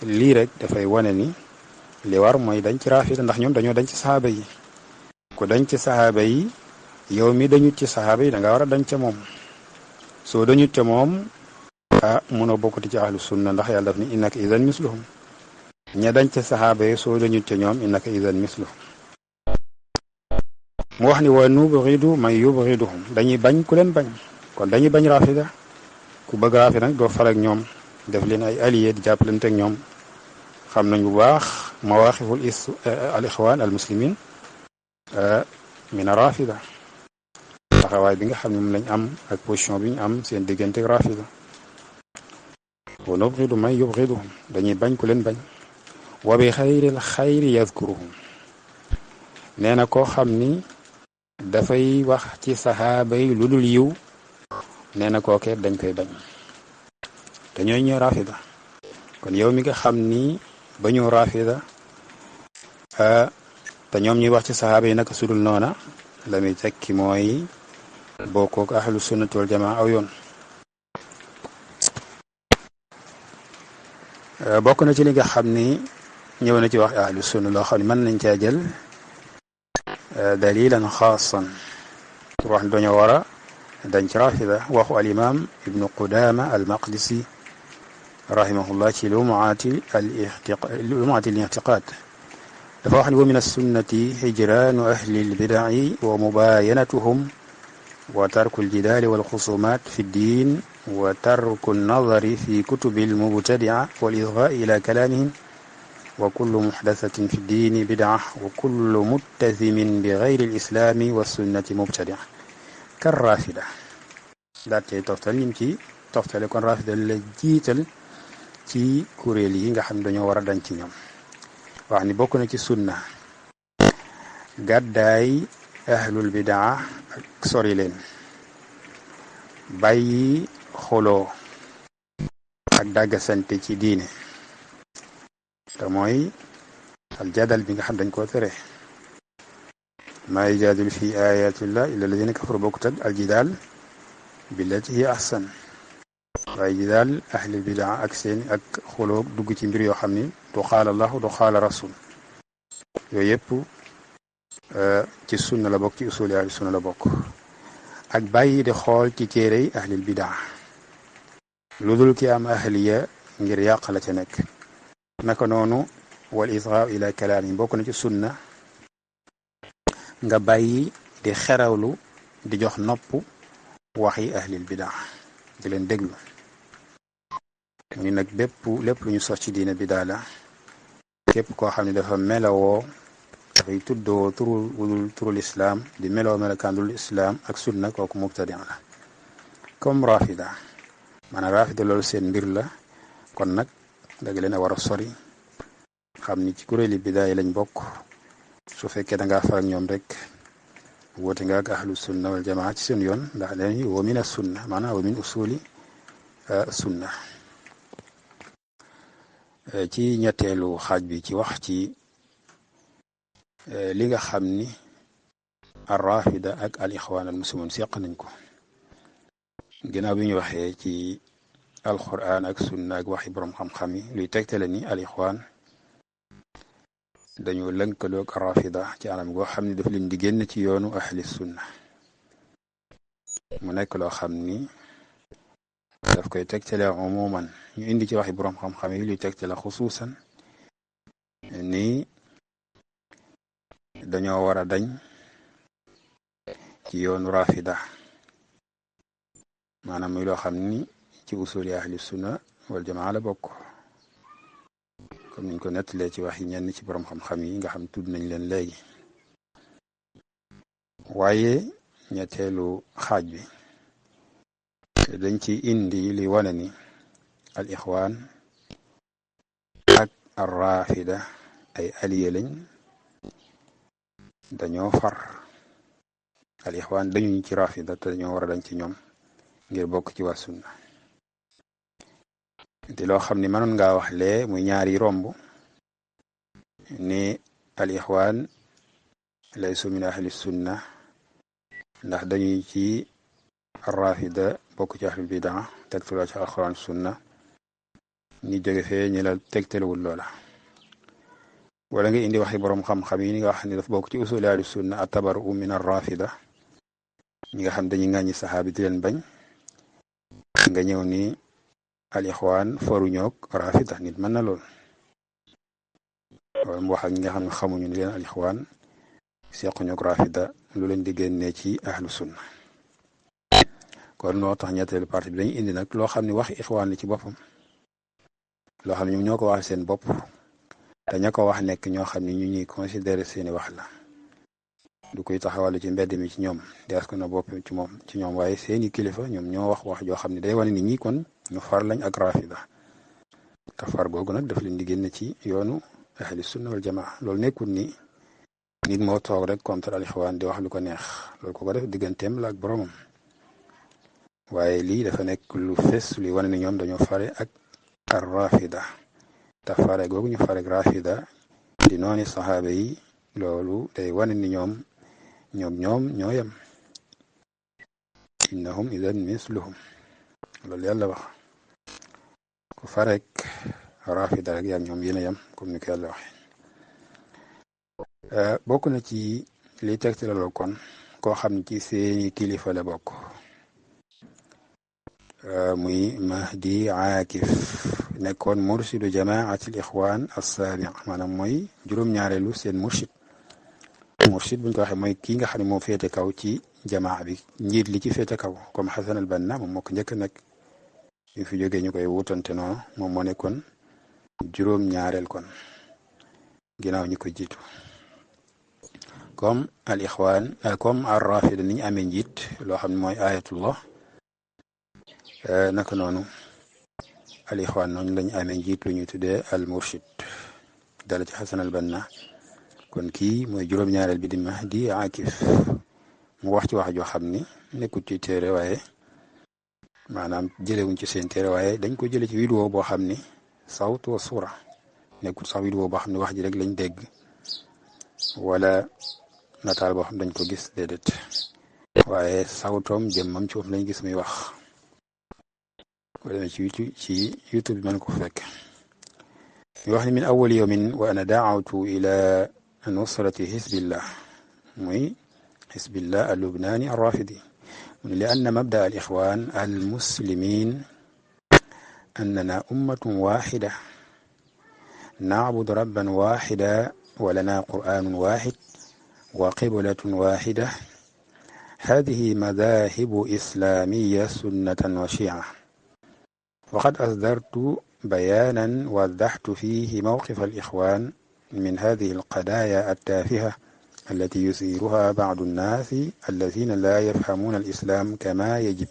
Speaker 1: lii rek dafay wane ni li war mooy dañ ci raafida ndax ñoom dañoo dañ ci saxaaba yi ku dañ ci saxaaba yi yow mi dañut ci saxaaba yi da nga war a dañ ca moom soo dañut ca moom munoo bokkati ci ahlu sunna ndax yàlla daf ni innaka idan misluhum ña dañ ca saxaaba yi soo dañut ca ñoom innaka idan misluhum mu wax ni wa nubghidu man yubghiduhum dañuy bañ ku leen bañ kon dañuy bañ rafida ku bëgg rafida nag doo far ak ñoom def leen ay alliés di jàppalante ak ñoom xam nañ bu baax mawaqiful al ixwan al muslimin min rafida taxawaay bi nga xam ne moom lañ am ak position bi ñu am seen diggante ak rafida wa nubghidu man yubghiduhum dañuy bañ ku leen bañ wa bi xayril xayri yazkuruhum nee na koo xam ni dafay wax ci saxaaba yi lu dul yiw nee na kookee dañ koy bañ te ñooy ñooy rafida kon yow mi nga xam ni ba ñu rafida te ñoom ñuy wax ci saxaaba yi naka sudul noona la muy tekki mooy bokkook ahlu sunnati wal jamaa aw yoon bokk na ci li nga xam ni ñëw na ci wax ahlu sunna loo xam ne mën nañ caa jël dalilan xaasan pour wax ne dañoo war a dañ ci rafida waxu al imam ibnu qudama al maqdisi rahimahullah ci lumaati al i'tiqaad dafa wax ni wa min as-sunnati hijraanu ahli al-bid'i wa mubayanatuhum wa tarku al-jidaali wal xusumaat fi ad-diin wa tarku an-nadari fi kutubi al-mubtadi'a wal isghaa'i ila kalaamihim wa kullu muhdathatin fi ad-diini bid'a wa kullu muttazimin bi ghayri al-islaami wa sunnati mubtadi'a kar-raafida daal tey toftal ñim ci toftale kon raafida la jiital ci kuréel yi nga xam ne dañoo war a dañ ci ñoom wax ni bokk na ci sunna gàddaay ahlul bidaa ak sori leen bàyyi xoloo ak dàggasante ci diine te mooy aljadal bi nga xam dañ koo tere maa yujaadilu fi ayatillah illa alladina kafaru bokkut ak aljidaal billati hiya ahsan waaye jidaal ahlul bidaa ak seen ak xoloo dugg ci mbir yoo xam ni du xaala allahu du xaala rasul yooyu yëpp ci sunna la bokk ci usuli ahli sunna la bokk ak bàyyi di xool ci téerey ahlil bidaa lu dul ki am ahliya ngir yàq la ca nekk naka noonu wal israa ila kalaam yi bokk na ci sunna nga bàyyi di xerawlu di jox nopp waxi ahlil bidaa di leen déglu mu ni nag lépp lu ñu sos ci diine bidaa la képp koo xam ne dafa melawoo dafay tuddoo turul islaam di meloo melakaandul islaam ak sunna kooku mubtadi la comme rafida maanaam rafida loolu seen mbir la kon nag da nga leen a war a sori xam ni ci kuréeli bidaa yi lañ bokk su fekkee da ngaa farak ñoom rek woote nga ak ahlu sunna wal jamaa ci seen yoon ndax leen wa min as-sunna maanaam wa min usuli sunna ci ñetteelu xaaj bi ci wax ci li nga xam ni ar rafida ak al ixwaan al muslimun seq nañ ko ginnaaw bi ñu waxee ci alquran ak sunna ak waxi boroom xam-xam yi luy tegtale ni al ixwaan dañu lënkaloog ar rafida ci anam goo xam ni daf leen di génn ci yoonu ahli sunna mu nekk loo xam ni daf koy tegtale umuman ñu indi ci waxi boroom xam-xam yi luy tegtale xusuusan ni dañoo war a dañ ci yoonu rafida maanaam muy loo xam ni ci usuli ahli sunna wal jamaa la bokk comme niñ ko nettalee ci wax yi ñenn ci boroom xam-xam yi nga xam tudd nañ leen léegi waaye ñetteelu xaaj bi dañ ci indi li wane ni al ixwaan ak ar rafida ay alliés lañ dañoo far al ixwaan dañuñ ci rafida te dañoo war a dañ ci ñoom ngir bokk ci waa sunna te loo xam ni mënoon ngaa wax lee muy ñaari romb ni al ixwaan laysu min ahli sunna ndax dañuy ci rafida bokk ci ahlul bidaa tegtaloo ci alxuraan sunna ñi jóge fee ñi la tegtalewul loola wala nga indi waxi borom xam-xam yi nga wax ni daf bokk ci usuli ahlu sunna at-tabarru min ar-rafida ñi nga xam dañuy ŋàññi saxaabi di leen bañ nga ñëw ni al ixwaan faruñoog rafida nit mën na lool wala mu wax ak ñi nga xam ne xamuñu ni leen al ixwaan sequñoog rafida lu leen di génnee ci ahlu sunna kon loo tax ñetteelu parti bi dañuy indi nag loo xam ne wax ixwaan li ci boppam loo xam ne ñoom ñoo ko wax seen bopp te ña ko wax nekk ñoo xam ne ñu ñuy considéré seeni wax la du koy taxawal ci mbedd mi ci ñoom dees ko na bopp ci ñoom waaye seeni kilifa ñoom ñoo wax joo xam ne day wane ni ñi kon ñu far lañ ak rafida te far googu nag daf leen di génn ci yoonu ahli sunna wal jamaa loolu nekkul ni nit moo toog rek contre al ixwaan di wax lu ko neex loolu ko def digganteem la ak boromam waaye lii dafa nekk lu fes luy wane ni ñoom dañoo fare ak ar rafida te fare googu ñu fare ak rafida di nooni saxaaba yi loolu day wane ni ñoom ñoo yem innahum idan misluhum loolu yàlla wax ku farek rafida rek yaa ñoom yéen a yem comme ni ko yàlla waxee bokk na ci li tegte la lool kon koo xam ne ci seeni kilifa la bokk muy Mahdi Aakif nekkoon mursidu jamaatil ixwaan as-saabi maanaam mooy juróom-ñaareelu seen mursid buñ ko waxee mooy kii nga xam ne moo féete kaw ci jamaa bi njiit li ci féete kaw comme Xasan al-Banna moom moo ko njëkk nag ñu fi jógee ñu koy wutante noonu moom moo nekkoon juróom-ñaareel kon ginnaaw ñu ko jiitu comme al ixwaan comme ar rafida ni ñu amee njiit loo xam ne mooy ayatullah naka noonu al ixwaan noonu lañu amee njiit lu ñuy tuddee al murshid dala ci Xasan al Banna kon kii mooy juróom-ñaareel bi di Mahdi Aakif mu wax ci wax joo xam ni nekkul ci téere waaye maanaam jëlewuñ ci seen téere waaye dañ ko jële ci vidéo boo xam ni sawt wa suura nekkul sax vidéo boo xam ne wax ji rek lañ dégg wala nataal boo xam dañ ko gis déedéet waaye sawtoom jëmmam ci foofu lañ gis muy wax ko demee ci YouTube bi mën ko fekk ñu wax ni min awwal yawmin wa ana daawtu ila nusrati xisbillah muy xisbillah al-lubnani ar-rafidi li anna mabda al-ixwan al-muslimin annana ummatun waxida nacbudu rabban waxida wa lana qur'anun waxid wa qiblatun waxida hadihi madahibu islamiyya sunnatan wa shi'a وقد أصدرت بيانا وضحت فيه موقف الإخوان من هذه القضايا التافهة التي يثيرها بعض الناس الذين لا يفهمون الإسلام كما يجب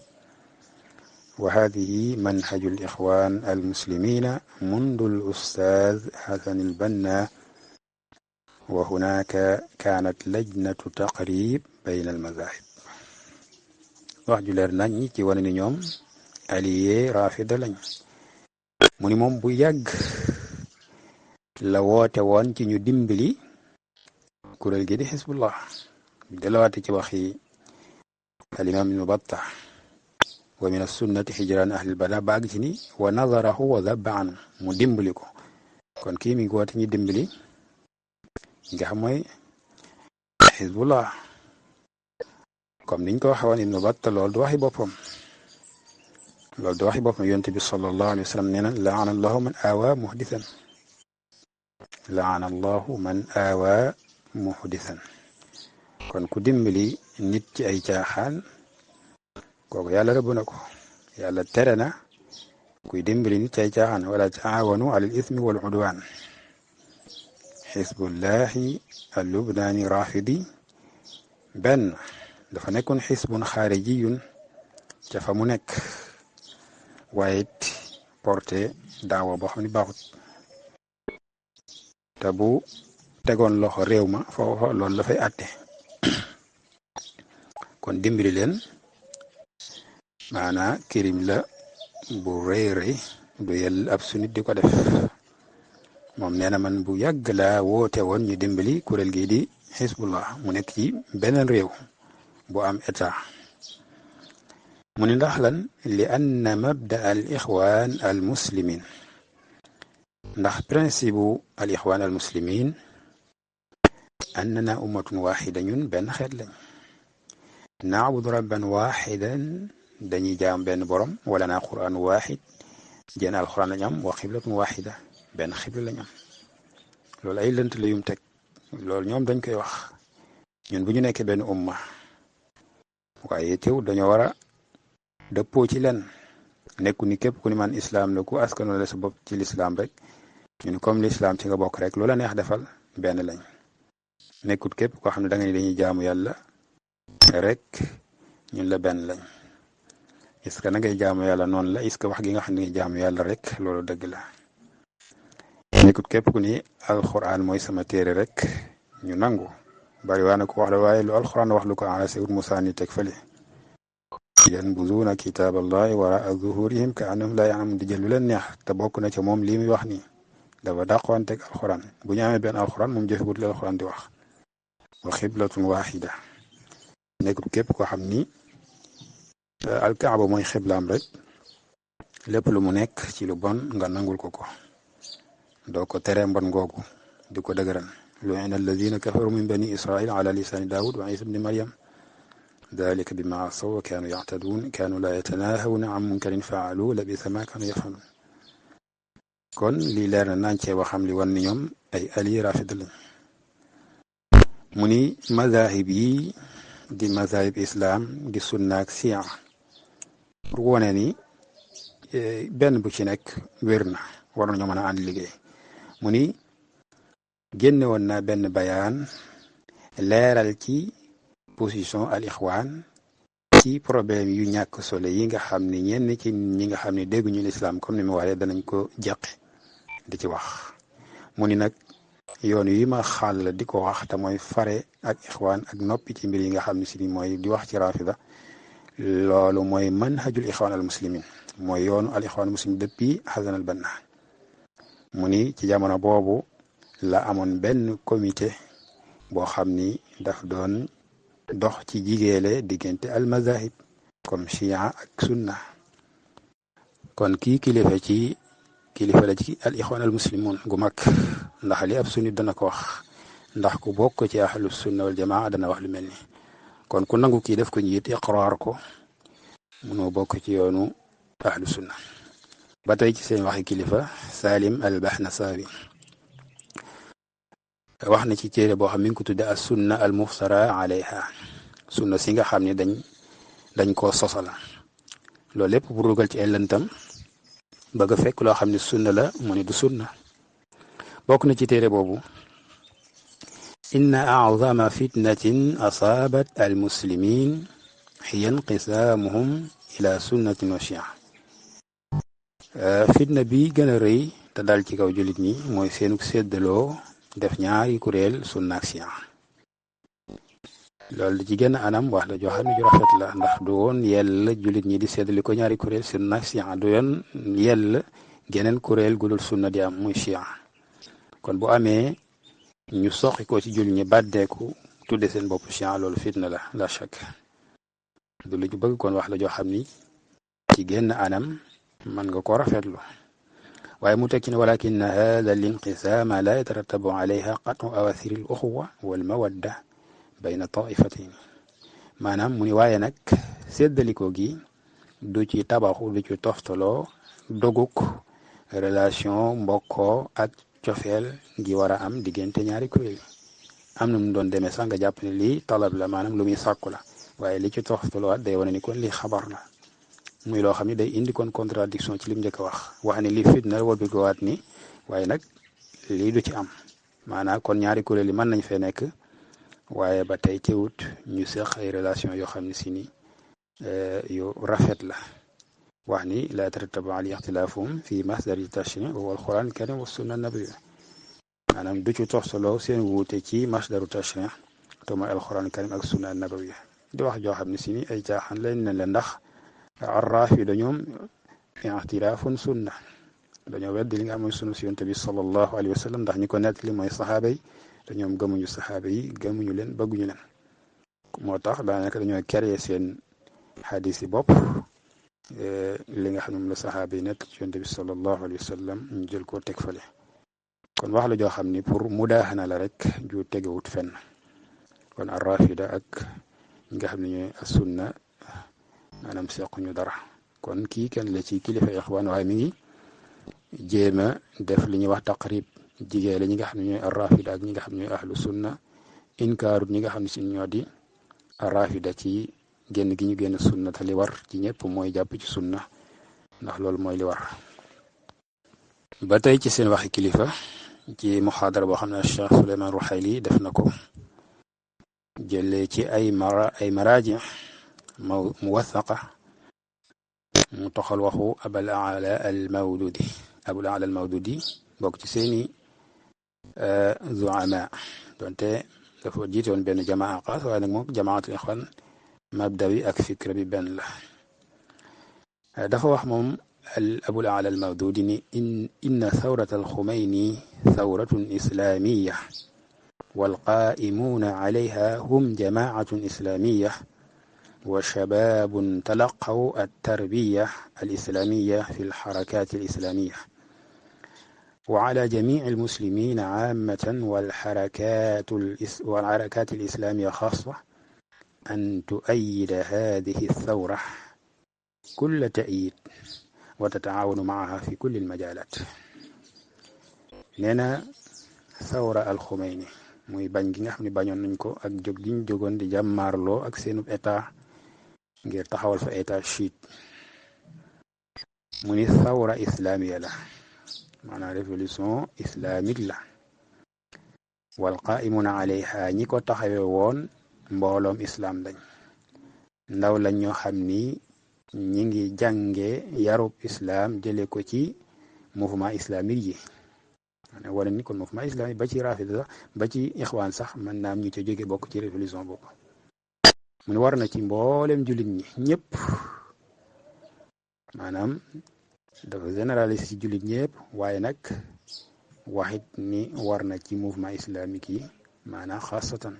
Speaker 1: وهذه منهج الإخوان المسلمين منذ الأستاذ حسن البنا وهناك كانت لجنة تقريب بين المذاهب wax ju leer nañ ci wane ni ñoom allié rafida lañ mu ni moom bu yàgg la woote woon ci ñu dimbali kuréel gi di xisbullah delawaate ci waxi alimam ibnu battah wa min assunnati xijraan ahlil bada baag ci ni wa nadarahu wa dabba anu mu dimbali ko kon kii mi ngi woote ñu dimbali nga xam mooy xisbullah comme niñ ko waxe woon ibnu battah loolu du waxi boppam yonent bi sallallahu alayhi wa sallam nee na laana allahu man aawaa muhdisan laana allahu man aawaa muhdisan kon ku dimbali nit ci ay caaxaan kooku yàlla rëbb na ko yàlla tere na kuy dimbali nit ci ay caaxaan wala taawanu ala al ismi wal udwan xisbullahi al-lubnaani rafidi benn dafa nekkoon xisbun xaarijiyun ca fa mu nekk waaye it porté daawa boo xam ne baaxut te bu tegoon loxo réew ma foofa loolu la fay àtte kon dimbali leen maanaa kirim la bu rëy du yell ab sunit di ko def moom nee na man bu yàgg laa woote woon ñu dimbali kuréel gii di xisbullah mu nekk ci beneen réew bu am état mu ni ndax lan li anna mabda al ixwan al muslimin ndax principe bu al ixwan al muslimin annana ummatun waxida ñun benn xeet lañ naabudu rabban waxidan dañuy jaam benn borom wala naa quraan waxid jenn alxuraan lañ am wa xiblatun waxida benn xibla lañ am loolu ay lënt la yum teg loolu ñoom dañ koy wax ñun bu ñu nekkee benn umma waaye teew dañoo war a dëppoo ci len nekku ni képp ku ni man islaam la ku askano la sa bopp ci lislaam rek ñun comme lislaam ci nga bokk rek loola neex defal benn lañ nekkut képp koo xam ne da nga ni dañuy jaamu yàlla rek ñun la benn lañ est-ce que na ngay jaamu yàlla noonu la est-ce que wax gi nga xam ne jaamu yàlla rek loolu dëgg la nekkut képp ku ni alxuraan mooy sama téere rek ñu nangu bari waa na ko wax la waaye lu alxuraan wax lu ko arrasé wut Musaa ni teg fële yanbuzuuna kitaaballahi waraa zuhurihim ka annahum laa ya'lamuun di jël lu leen neex te bokk na ca moom lii muy wax nii dafa dàqwanteeg alxuraan bu ñu amee benn alxuraan moom jëfewut li alxuraan di wax wa xiblatun waxida nekkut képp koo xam ni alkaaba mooy xiblaam rek lépp lu mu nekk ci lu bon nga nangul ko doo ko teree mbon ngoogu di ko dëgëran lu'ina alladina kafaru min bani israil ala lisani daawud wa isa bni maryam dalika bima asaw wa kaanu yactaduun kaanu laa yatanahawna an munkarin faalu labisa ma kaanu yafaluun kon lii leer na naañ cee waxam li wan ni ñoom ay ali rafid lañ mu ni mazahib yi di mazahib islam di sunna ak siya pour wone ni benn bu ci nekk wér na war nañoo mën a ànd liggéey mu ni génne woon na benn bayaan leeral ci position al ixwaan ci problème yu ñàkk solo yi nga xam ne ñenn ci ñi nga xam ne dégguñu lislaam comme ni mu waxee danañ ko jeqi di ci wax mu ni nag yoon yi ma xàll di ko wax te mooy fare ak ixwaan ak noppi ci mbir yi nga xam ne si ni mooy di wax ci rafida loolu mooy manhajul ixwaan al muslimin mooy yoonu al ixwaan muslim depuis Hasan al Banna mu ni ci jamono boobu la amoon benn comité boo xam ni daf doon dox ci jigéele diggante al mazahib comme chia ak sunna kon kii kilifa la ci al ixwaan al muslimun gu mag ndax li ab sunni dana ko wax ndax ku bokk ci ahlu sunna wal jamaa dana wax lu mel ni kon ku nangu kii def ko njiit iqraar ko munoo bokk ci yoonu ahlu sunna ba tey ci seen waxi kilifa Salim al Bahnasaawi wax na ci téere boo xam mi ngi ko tudde as sunna al muftara alayha sunna si nga xam ne dañ koo sosala loolu lépp pour dugal ci ay lëntam bëgg a fekk loo xam ne sunna la mu ne du sunna bokk na ci téere boobu inna a'zama fitnatin asaabat al muslimin hiya inqisaamuhum ila sunnatin wa shia fitna bi gën a rëy te dal ci kaw jullit ñi mooy seenuk séddaloo def ñaari kuréel sunna ak shia loolu ci gën a anam wax la joo xam ne ju rafet la ndax du woon yell jullit ñi di séddali ko ñaari kuréel sunna ak shia du yoon yell geneen kuréel gudul sunna di am muy shia kon bu amee ñu soqi ko ci jullit ñi bàddeeku tudde seen bopp shia loolu fitna la shak du lu ñu bëgg kon wax la joo xam ni ci genn anam man nga ko rafetlu waaye mu tekki ne walakin hada al inqisaama la yatarattabu alayha qat'u awathir al uxuwa wal mawadda bayna taifatayn maanaam mu ni waaye nag séddaliko gi du ci tabaxu du ci toftaloo doguk relation mbokkoo ak cofeel gi war a am diggante ñaari kuréel am na mu doon demee sax nga jàpp ne lii talab la maanaam lu muy sàkku la waaye li ci toftaloo day wane ni kon lii xabar la muy loo xam ne day indi kon contradiction ci lim njëkk a wax ni lii fitna wala bi waat ni waaye nag lii du ci am maanaam kon ñaari kuréel yi mën nañ fee nekk waaye ba tey teewut ñu seq ay relation yoo xam ne si ni yu rafet la wax ni la yatarattabu alayhi ixtilaafuhum fi masdari tashri wa huwa alquran alkarim wa sunna nabawiyya maanaam du ci toftaloo seen wuute ci masdaru tashri te mooy alquran alkarim ak sunna nabawiyya di wax joo xam ne si ni ay caaxaan lañ ne la ndax arrafida ñoom ixtilaafun sunna dañoo weddi li nga xam mooy sunna si yonent bi sallallahu alayhi wa sallam ndax ñi ko nettali mooy saxaaba yi te ñoom gëmuñu saxaaba yi gëmuñu leen bëgguñu leen moo tax daanaka dañoo créé seen xadis yi bopp li nga xam ne moom la saxaaba yi nekk ci yonent bi sallallahu alayhi wa sallam ñu jël koo teg fale kon wax la joo xam ni pour mudaaxana la rek ju tegewut fenn kon ar-rafida ak ñi nga xam ne ñooy as-sunna maanaam sequñu dara kon kii kenn la ci kilifa ixwaan waaye mi ngi jéem a def li ñuy wax taqrib jigéen la ñi nga xam ne ñooy ar-rafida ak ñi nga xam ne ñooy ahlu sunna inkaarut ñi nga xam ne si ñoo di ar-rafida ci génn gi ñu génn sunna te li war ci ñëpp mooy jàpp ci sunna ndax loolu mooy li war. ba tey ci seen waxi kilifa ci muxaadara boo xam ne Cheikh Souleymane Ruhayli def na ko jëlee ci ay maraaji muwathaqa mu toxal waxu abul ala al mawdudi bokk ci seeni zuama donte dafa jiite woon benn jamaa xaas waaye nag moom jamaatul ixwaan mabdawi ak fikra bi benn la dafa wax moom abul ala al mawdudi ni inna thawrata al xumayni thawratun islamiya والقائمون عليها هم جماعة إسلامية وشباب تلقوا التربية الإسلامية في الحركات الإسلامية وعلى جميع المسلمين عامة والحركات الإسلامية خاصة أن تؤيد هذه الثورة كل تأييد وتتعاون معها في كل المجالات. لنا ثورة الخميني muy bañ gi nga xam ne bañoon nañ ko ak jóg gi ñu jógoon di jàmmaarloo ak seenub état ngir taxawal fa état chiite mu ni thawra islamiya la maanaam révolution islamique la wal qaimuna alayha ñi ko taxawe woon mbooloom islam lañ ndaw lañ ñoo xam ni ñi ngi jànge yarub islam jële ko ci mouvement islamique yi wala ni kon mouvement islamique ba ci rafida sax ba ci ixwaan sax mën naa am ñu ca jóge bokk ci révolution boobu mu ne war na ci mboolem jullit ñi ñëpp maanaam dafa généraliser ci jullit ñëpp waaye nag waxit ni war na ci mouvement islamique yi maanaam xaasatan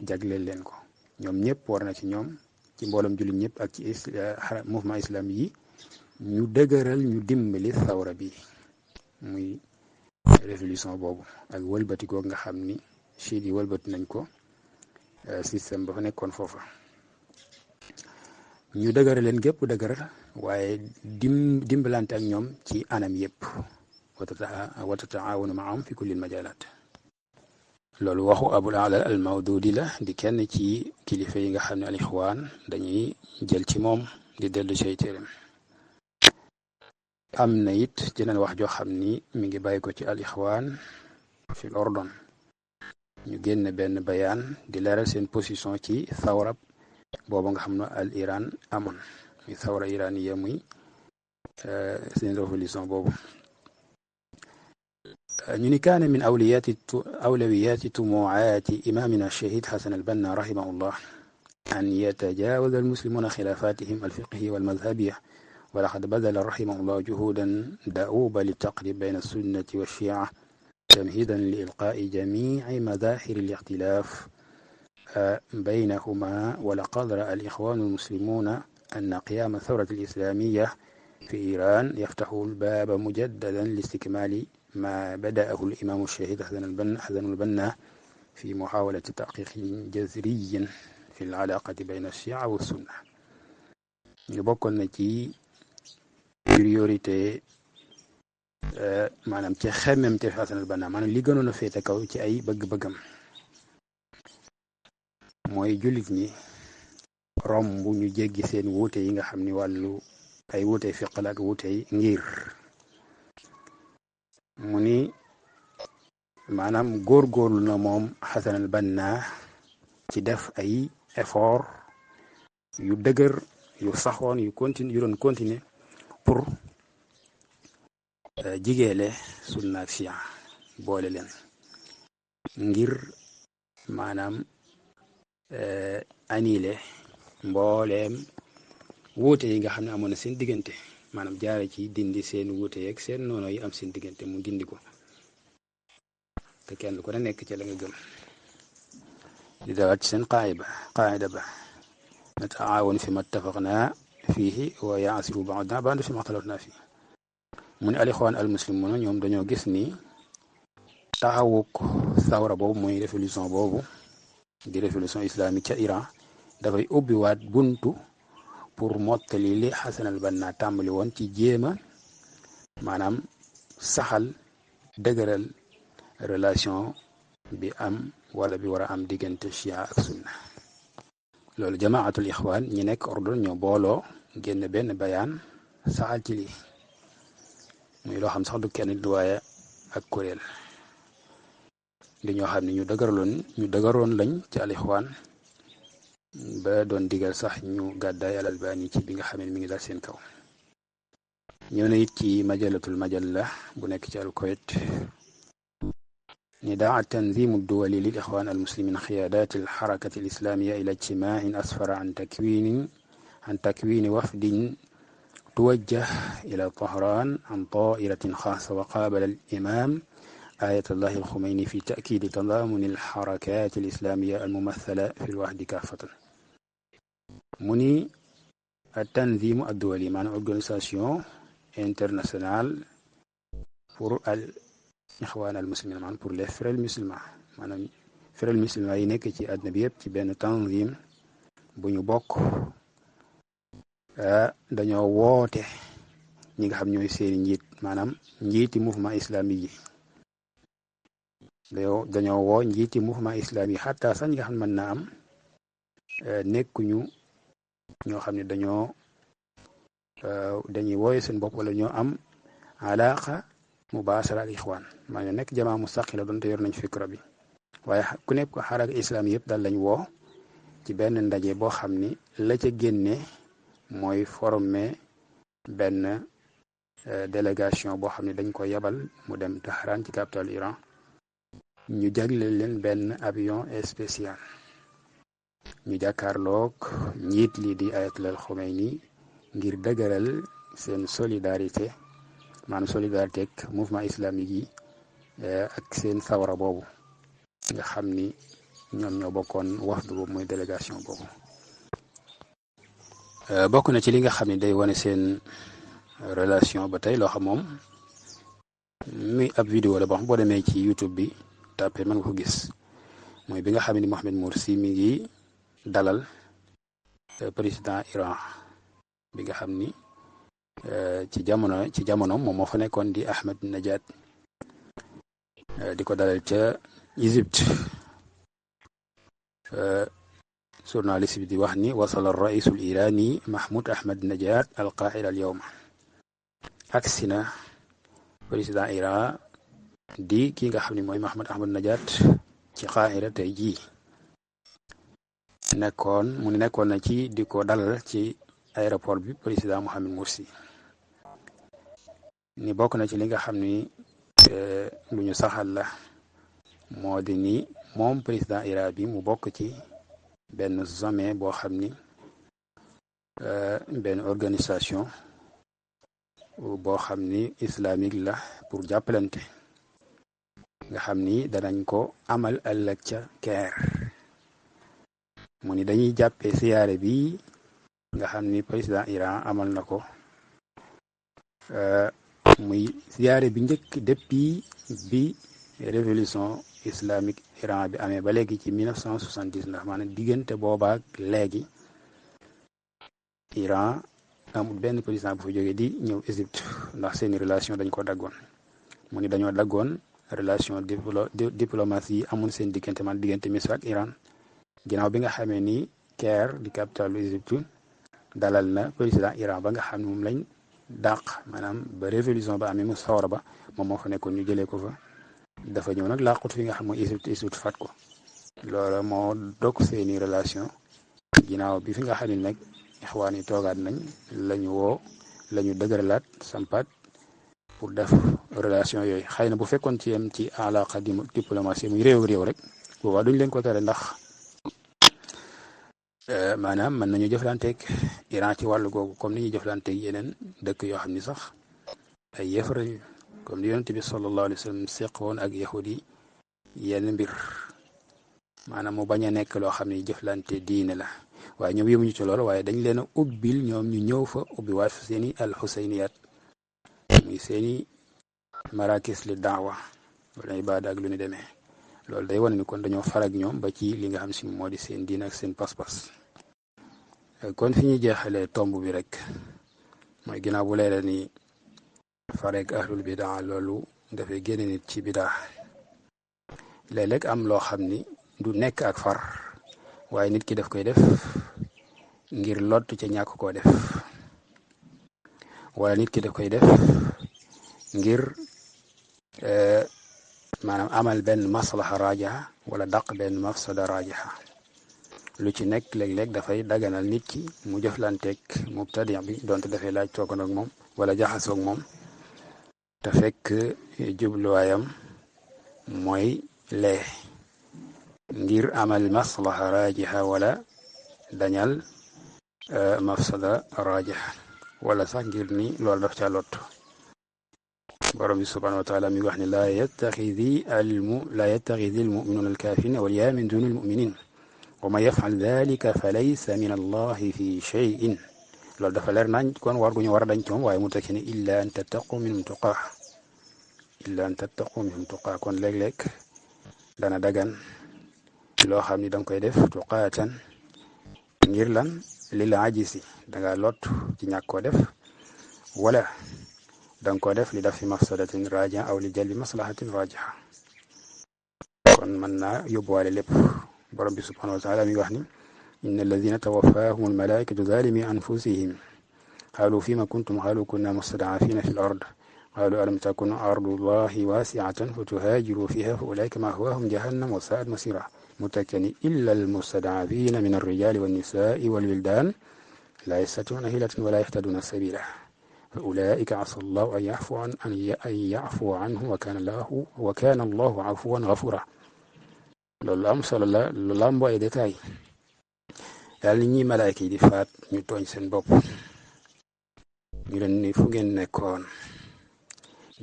Speaker 1: jagleel leen ko ñoom ñëpp war na ci ñoom ci mboolem jullit ñëpp ak ci mouvement islamique yi ñu dëgëral ñu dimbali thawra bi muy révolution boobu ak wëlbati ko nga xam ni chiite yi wëlbati nañ ko système ba fa nekkoon foofa ñu dëgëra leen gépp dëgër waaye dimbalante ak ñoom ci anam yëpp wa tataawanu maahum fi kulli majalat loolu waxu abul ala al mawdudi la di kenn ci kilifa yi nga xam ne al ixwaan dañuy jël ci moom di dellu ci ay téereem am na it jeneen wax joo xam ni mi ngi bàyyi ko ci al ixwaan fi Ordon ñu génn benn bayaan di leeral seen position ci thawra boobu nga xam ne al Iran amoon muy thawra iraniya muy seen révolution boobu ñu ni kaana min awlawiyaati tumuaati imaamina shahid Xasan al Banna rahimahullah an yatajaawaza al muslimuuna xilaafaatihim al fiqhiya wal madhabiya ولقد بذل رحمه الله جهودا دؤوبة للتقريب بين السنة والشيعة تمهيدا لإلقاء جميع مظاهر الاختلاف بينهما ولقد رأى الإخوان المسلمون أن قيام الثورة الإسلامية في إيران يفتح الباب مجددا لاستكمال ما بدأه الإمام الشهيد حسن البنا في محاولة تحقيق جذري في العلاقة بين الشيعة والسنة يبقى نتي priorité maanaam ci xemmemte Xasan al Banna maanaam li gënoon a féete kaw ci ay bëgg-bëggam mooy jullit ñi romb ñu jéggi seen wuute yi nga xam ni wàllu ay wuute fiq la ak wuute ngir mu ni maanaam góorgóorlu na moom Xasan al Banna ci def ay effort yu dëgër yu saxoon yu doon continuer pour jigéele sunna ak chia boole leen ngir maanaam annulé mbooleem wuute yi nga xam ne amoon na seen diggante maanaam jaare ci dindi seen wuute yeeg seen noono yi am seen diggante mu dindi ko te kenn ku ne nekk ci la nga gëm di dawaat ci seen qaayida ba nataawanu fi ma ttafaqna fiihi wa yaasiru ba'duna ba'dan fi ma xtalafna fii mu ne al ixwaan al muslimuuna ñoom dañoo gis ni taxawuk sawra boobu mooy révolution boobu di révolution islamique ca Iran dafay ubbiwaat buntu pour mottali li Hassan al-Banna tàmbali woon ci jéema maanaam saxal dëgëral relation bi am wala bi war a am diggante chia ak sunna. loolu jamaatul ixwaan ñi nekk ordre ñoo booloo génn benn bayaan saxal ci lii muy loo xam sax du kenn du waaye ak kuréel di ñoo xam ne ñu dëgëroon lañ ci al ixwaan ba doon digal sax ñu gàddaay al Albani ci bi nga xam ne mi ngi dal seen kaw. ñëw na it ci majalatul majalla bu nekk ci al Kuwait نداء التنظيم الدولي للإخوان المسلمين قيادات الحركة الإسلامية إلى اجتماع أسفر عن تكوين وفد توجه إلى طهران عن طائرة خاصة وقابل الإمام آية الله الخميني في تأكيد تضامن الحركات الإسلامية الممثلة في الوحد كافة. مني التنظيم الدولي معنى organisation internationale pour Ixwaan al muslimin maanaam pour les frères musulmans maanaam frères musulmans yi nekk ci àdduna bi yëpp ci benn tanzim bu ñu bokk dañoo woote ñi nga xam ñooy seeni njiit maanaam njiiti mouvement islamique yi dañoo woo njiiti mouvement islamique yi xataa sax ñi nga xam ne mën naa am nekkuñu ñoo xam ne dañuy wooye seen bopp wala ñoo am alaaqa mubaasara ak ixwaan maa ngi nekk jamaa mustaqila doonte yor nañ fikra bi waaye ku nekk xaraka islam yëpp daal lañ woo ci benn ndaje boo xam ni la ca génne mooy formé benn délégation boo xam ne dañ ko yebal mu dem Tahran ci capitale Iran ñu jagleel leen benn avion spécial ñu jàkkaarloog njiit lii di Ayatollah Khomeini ngir dëgëral seen solidarité maanaam solidarité ak mouvement islamique yi ak seen sawara boobu nga xam ni ñoom ñoo bokkoon waxtu boobu mooy délégation boobu. bokk na ci li nga xam ne day wane seen relation ba tey loo xam moom muy ab vidéo la boo xam boo demee ci YouTube bi tàppee mën nga ko gis mooy bi nga xam ne Mohamed Morsi mi ngi dalal président Iran bi nga xam ni ci jamono moom moo fa nekkoon di Ahmadinejad di ko dalal ca Égypte journaliste bi di wax ni wasala raisul irani Mahmoud Ahmadinejad al Qahira al yawma agsi na président Iran di ki nga xam ne mooy Mahmoud Ahmadinejad ci Qahira tey jii nekkoon na ci di ko dalal ci aéroport bi président Mohamed Morsi ni bokk na ci li nga xam ni lu ñu saxal la moo di ni moom président Iran bi mu bokk ci benn sommet boo xam ni benn organisation boo xam ni islamique la pour jàppalante nga xam ni danañ ko amal ëllëg ca Caire mu ni dañuy jàppee siyaare bi nga xam ni président Iran amal na ko muy siyaare bi njëkk depuis bi révolution islamique Iran bi amee ba léegi ci 1979 maanaam diggante boobaak léegi Iran amul benn président bu fa jógee di ñëw Égypte ndax seeni relation dañ ko daggoon mu ni dañoo daggoon relation diplomatie yi amul seen diggante man diggante Misr ak Iran ginnaaw bi nga xamee ni Caire di capitale Égypte dalal na président Iran ba nga xam ne moom lañ dàq maanaam ba révolution ba amee mu sawra ba moom moo fa nekkoon ñu jëlee ko fa dafa ñëw nag làqut fi nga xam mooy Égypte faat ko loola moo dog seeni relation ginnaaw bi fi nga xam ne nag ixwaan yi toogaat nañ lañu dëgëralaat sampaat pour def relation yooyu xëy na bu fekkoon ci yem ci alaqa diplomatie muy réew rek boobaa duñ leen ko tere ndax maanaam mën nañu jëflanteeg Iran ci wàllu googu comme ni ñuy jëflanteeg yeneen dëkk yoo xam ni sax ay yéefar comme ni yonent bi sallallahu alayhi wa sallam seq woon ak yahudi yenn mbir maanaam mu bañ a nekk loo xam ne jëflante diine la waaye ñoom yemuñu ci loolu waaye dañ leen a ubbil ñoom ñu ñëw fa ubbi waat seeni al xuseyniyat muy seeni marakis li daawa wala ibaada ak lu ni demee loolu day wane ni kon dañoo farag ñoom ba ci li nga xam si moo di seen diin ak seen pas-pas. kon fi ñuy jeexalee tomb bi rek mooy ginnaaw bu leeral ni fareg ahlul bidaa loolu dafay génne nit ci bidaa léeg-léeg am loo xam ni du nekk ak far waaye nit ki daf koy def ngir lott ca ñàkk koo def wala nit ki daf koy def ngir maanaam amal benn maslaha rajiha wala daq benn mafsada rajiha lu ci nekk léeg-léeg dafay daganal nit ki mu jëflanteeg mubtadi bi donte dafay laaj toogoon ak moom wala jaxasoog moom te fekk jubluwaayam mooy lee ngir amal maslaha rajiha wala dañal mafsada rajiha wala sax ngir ni loolu daf ca lot borom bi subhanahu wa taala mi wax ne laa yattaxidi almuminuuna alkaafirina awliyaa min duni almuminin wa man yafal dalika fa laysa min allahi fi cheyin loolu dafa leer nañ kon war gu ñu war a dañ ci moom waaye mu tekki ne illa an tattaqu minhum tuqaa kon léeg-léeg dana dagan loo xam ni danga koy def tuqaatan ngir lan lil ajisi danga lot ci ñàkk koo def wala danga ko def li daf fi mafsadatin rajiha aw li jalbi maslahatin rajiha kon mën naa yóbbuwaale lépp borom bi subhanahu wa taala mi wax ni inna alladina tawaffahum almalaikatu zalimi anfusihim qalu fima kuntum qalu kunna mustadafina fi l ard qalu alam takun ardu llahi wasiatan fatuhajiru fiha fa ulaika mahwahum jahannam wa saat masira mutakani illa almustadafina min alrijali wannisai walwildan la yastatiuna hilatan wala yahtaduna sabila fa ulaika asa allahu an yafuwa anhum wa kana allahu afuwan gafura loolu am solo la lu làmboo ay détails daal ni ñi malaayka yi di faat ñu tooñ seen bopp ñu leen ni fu ngeen nekkoon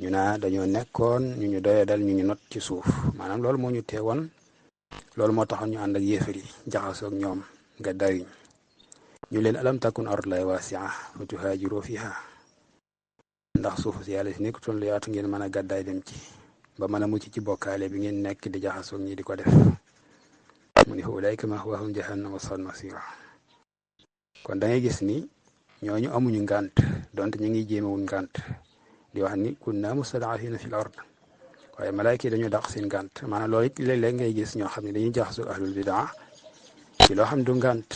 Speaker 1: ñu naa dañoo nekkoon ñu doye dal ñu not ci suuf maanaam loolu moo ñu teewoon loolu moo taxoon ñu ànd ak yéefar yi jaxasoog ñoom nga dariñ ñu leen alam takun ardullahi wasia fa tuhaajiru fiha ndax suuf si yàlla si nekkutoon lu yaatu ngeen mën a gàddaay dem ci ba mën a mucc ci bokkaale bi ngeen nekk di jaxasoog ñi di ko def mu ni fa ulaika mahwaahum jahannam wa saat masira kon da ngay gis ni ñooñu amuñu ngànt donte ñu ngi jéemewul ngànt di wax ni kunna mustadafina fil ard waaye malaayka yi dañoo dàq seen ngànt maanaam loolu it léeg-léeg ngay gis ñoo xam ne dañuy jaxasoog ahlul bidaa ci loo xam du ngànt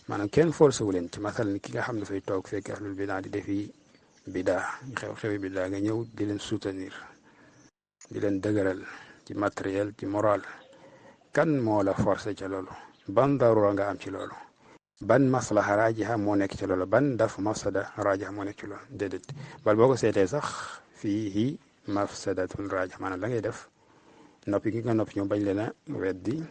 Speaker 1: maanaam kenn forcé wu leen ci masal ni ki nga xam ne dafay toog fekk ahlul bidaa di defi bidaa xew-xewi bidaa nga ñëw di leen soutenir di leen dëgëral ci matériel ci moral kan moo la forcé ca loolu ban darura nga am ci loolu ban maslaha rajiha moo nekk ci loolu ban daf mafsada rajiha moo nekk ci loolu déedéet bal boo ko seetee sax fii mafsadatun rajiha maanaam la ngay def noppi gi nga noppi ñoom bañ leen a weddi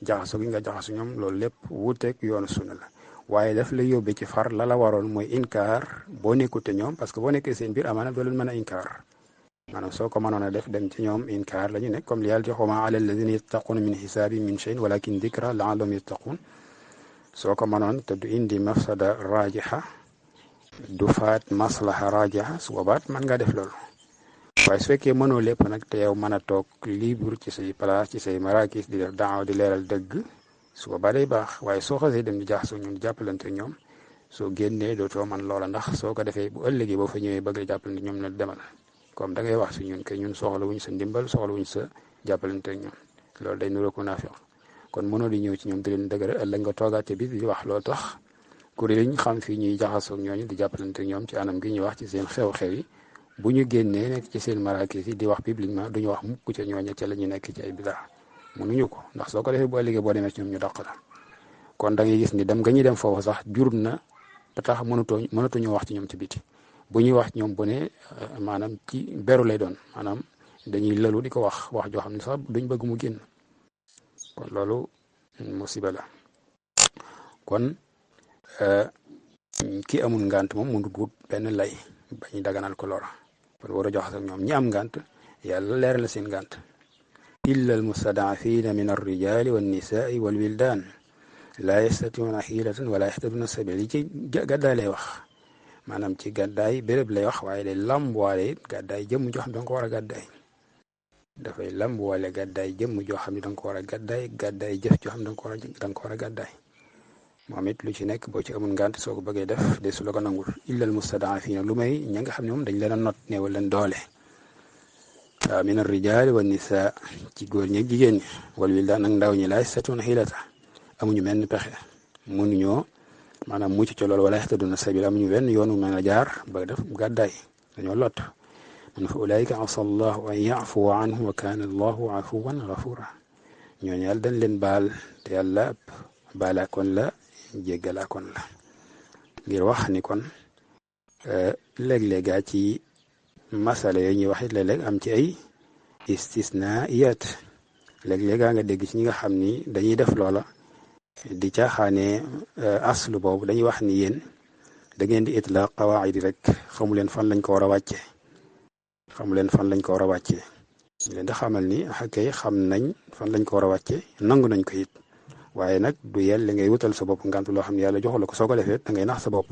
Speaker 1: jaxaso gi nga jaxaso ñoom loolu lépp wuuteeg yoonu sunna la waaye daf la yóbbee ci far la waroon mooy inkaar boo nekkute ñoom parce que boo nekkee seen biir amaana doo leen mën a inkaar maanaam soo ko mënoon a def dem ci ñoom inkaar la ñu nekk comme li yàlla jox wa maa ala alladina yattaquuna min xisaabi min cheyin walakin dikra laallahum yattaquun soo ko mënoon te du indi mafsada rajiha du faat maslaha rajiha su boobaat mën nga def loolu waaye su fekkee mënoo lépp nag te yow mën a toog libre ci say place ci say marakis di def daaw di leeral dëgg su boobaa day baax waaye soo xasee dem di jaxasoo ñun jàppalante ñoom soo génnee dootoo man loola ndax soo ko defee bu ëllëgee boo fa ñëwee bëgg a jàppalante ñoom na demal comme da ngay wax si ñun que ñun soxla wuñ sa ndimbal soxla wuñ sa jàppalante ak ñoom loolu day nuroo ko naafiq kon mënoo di ñëw ci ñoom di leen dëgëral ëllëg nga toogaate bi di wax loolu tax kuréel yi ñu xam fii ñuy jaxasoo ñooñu di jàppalante ak ñoom ci anam gi ñuy wax ci seen xew-xew yi bu ñu génnee nekk ci seen marakis yi di wax publiquement duñu wax mukk ca ñooña ca la ñu nekk ci ay bidaa mënuñu ko ndax soo ko defee bu ëllëgee boo demee ci ñoom ñu dàq la kon da ngay gis ni dem nga ñuy dem foofu sax jur na ba tax mënatuñu wax ci ñoom ci biti bu ñuy wax ñoom bu ne maanaam ci beru lay doon maanaam dañuy lëlu di ko wax joo xam ne sax duñ bëgg mu génn kon loolu musiba la kon ki amul ngànt moom mënut wut benn lay ba ñu daganal ko loola kon war a jox ak ñoom ñi am ngànt yàlla leeral la seen ngànt illa almustadafina min arrijali wannisaai walwildan laa yastatiuna xiilatan wala yahtaduna sabil yi ci gàddaay lay wax maanaam ci gàddaay béréb lay wax waaye day làmbuwaale it gàddaay jëmm jox xam danga ko war a gàddaay dafay lamb wala gàddaay jëmm joo xam ne da nga ko war a gàddaay gàddaay jëf joo xam ne da nga ko war a gàddaay moom it lu ci nekk boo ci amul ngànt soo ko bëggee def de su la ko nangul illal mustadaafiina lu may ña nga xam ne moom dañ leen a not neewal leen doole waaw min ar-rijaali wa nisaa ci góor ñi ak jigéen ñi wal wildaan ak ndaw ñi laa yastatii'uuna hiilata amuñu menn pexe mënuñoo maanaam mucc ci loolu wala yahtaduna sabila amuñu benn yoonu mën a jaar ba def gàddaay dañoo lot man fa ulaayika asa allahu an yafuwa anhum wa kaana allahu afuwan gafura ñooñu yàlla dañ leen baal te yàlla baalaakoon la jéggalaakoon la ngir wax ni kon léeg-léegaa ci masala yooyu ñuy wax it léeg-léeg am ci ay istisnaiyat léeg-léegaa nga dégg ci ñi nga xam ni dañuy def loola di caaxaane aslu boobu dañuy wax ni yéen da ngeen di itlaq qawaid rek xamu leen fan lañ ko war a wàcce xamu leen fan lañ ko war a wàcce ñu leen di xamal ni xakkay xam nañ fan lañ ko war a wàcce nangu nañ ko it waaye nag du yel li ngay wutal sa bopp ngant loo xam ne yàlla joxu la ko soo ko defee da ngay nax sa bopp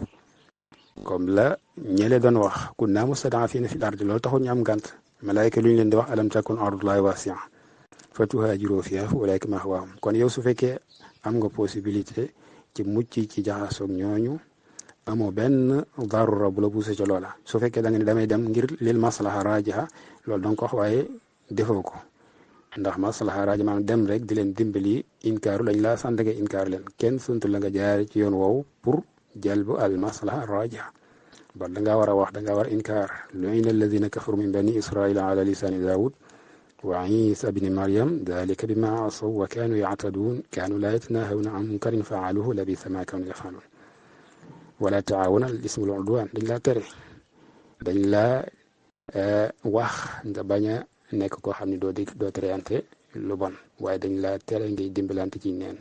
Speaker 1: comme la ñële doon wax kunna mustad'afiina fil ardi loolu taxul ñu am ngant malaayka lu ñu leen di wax alam takun ardullahi waasi'a fatuhaajiru fiihaa fa ulaa'ika ma'waahum kon yow su fekkee am nga possibilité ci mucc ci jaxasoog ñooñu amoo benn darura bu la poussé ca loola su fekkee da nga ne damay dem ngir lil maslaha rajiha loolu danga ko wax waaye defoo ko ndax maslaha rajiha maanaam dem rek di leen dimbali inkaaru lañ laa sant nga inkaaru leen kenn suntu la nga jaare ci yoon woowu pour jalbu al maslaha rajiha ba dangaa war a wax dangaa war a inkaar lu'ina alladina kafaru min bani israila ala lisani daawud wa isa bni maryam dalika bima asaw wa kaanu yactaduun kaanu laa yatanahawna an munkarin faaluhu labisa ma kaanu yafaluun wala taawuna al ismi wal udwaan dañ laa tere dañ laa wax nga bañ a nekk koo xam ne doo tereyante lu bon waaye dañ laa tere ngay dimbalante ci neen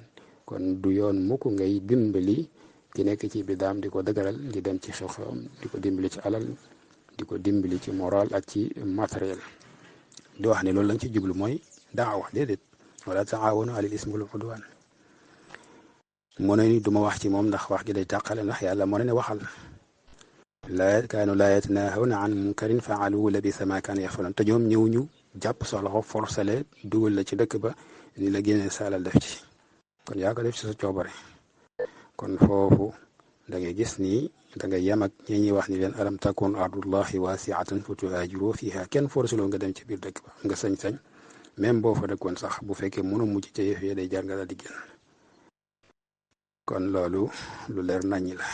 Speaker 1: kon du yoon mukk ngay dimbali ki nekk ci bidaam di ko dëgëral di dem ci xew-xewam di ko dimbali ci alal di ko dimbali ci moral ak ci matériel di wax ne loolu lañ ci jublu mooy daawa déedéet wala taawunu alal ismi wal udwaan moo ne ni du ma wax ci moom ndax wax gi day tàqale ndax yàlla moo ne waxal kaanu laa yatanahawna an munkarin faaluhu labisa ma kaanu yafaluun te ñoom ñëw ñu jàpp sa loxo forcé dugal la ci dëkk ba ni la génnee saalal def ci kon yaa ko def ci sa coobare kon foofu da ngay gis ni da ngay yem ak ñi ñuy wax ni leen alam takun ardullahi waasiatan fa tuhaajiru fiha kenn forcé loo nga dem ci biir dëkk ba nga sañ-sañ même boo fa dëkkoon sax bu fekkee mënu mujj ca yëf yi day jar nga daal di génn kon loolu lu leer nañ la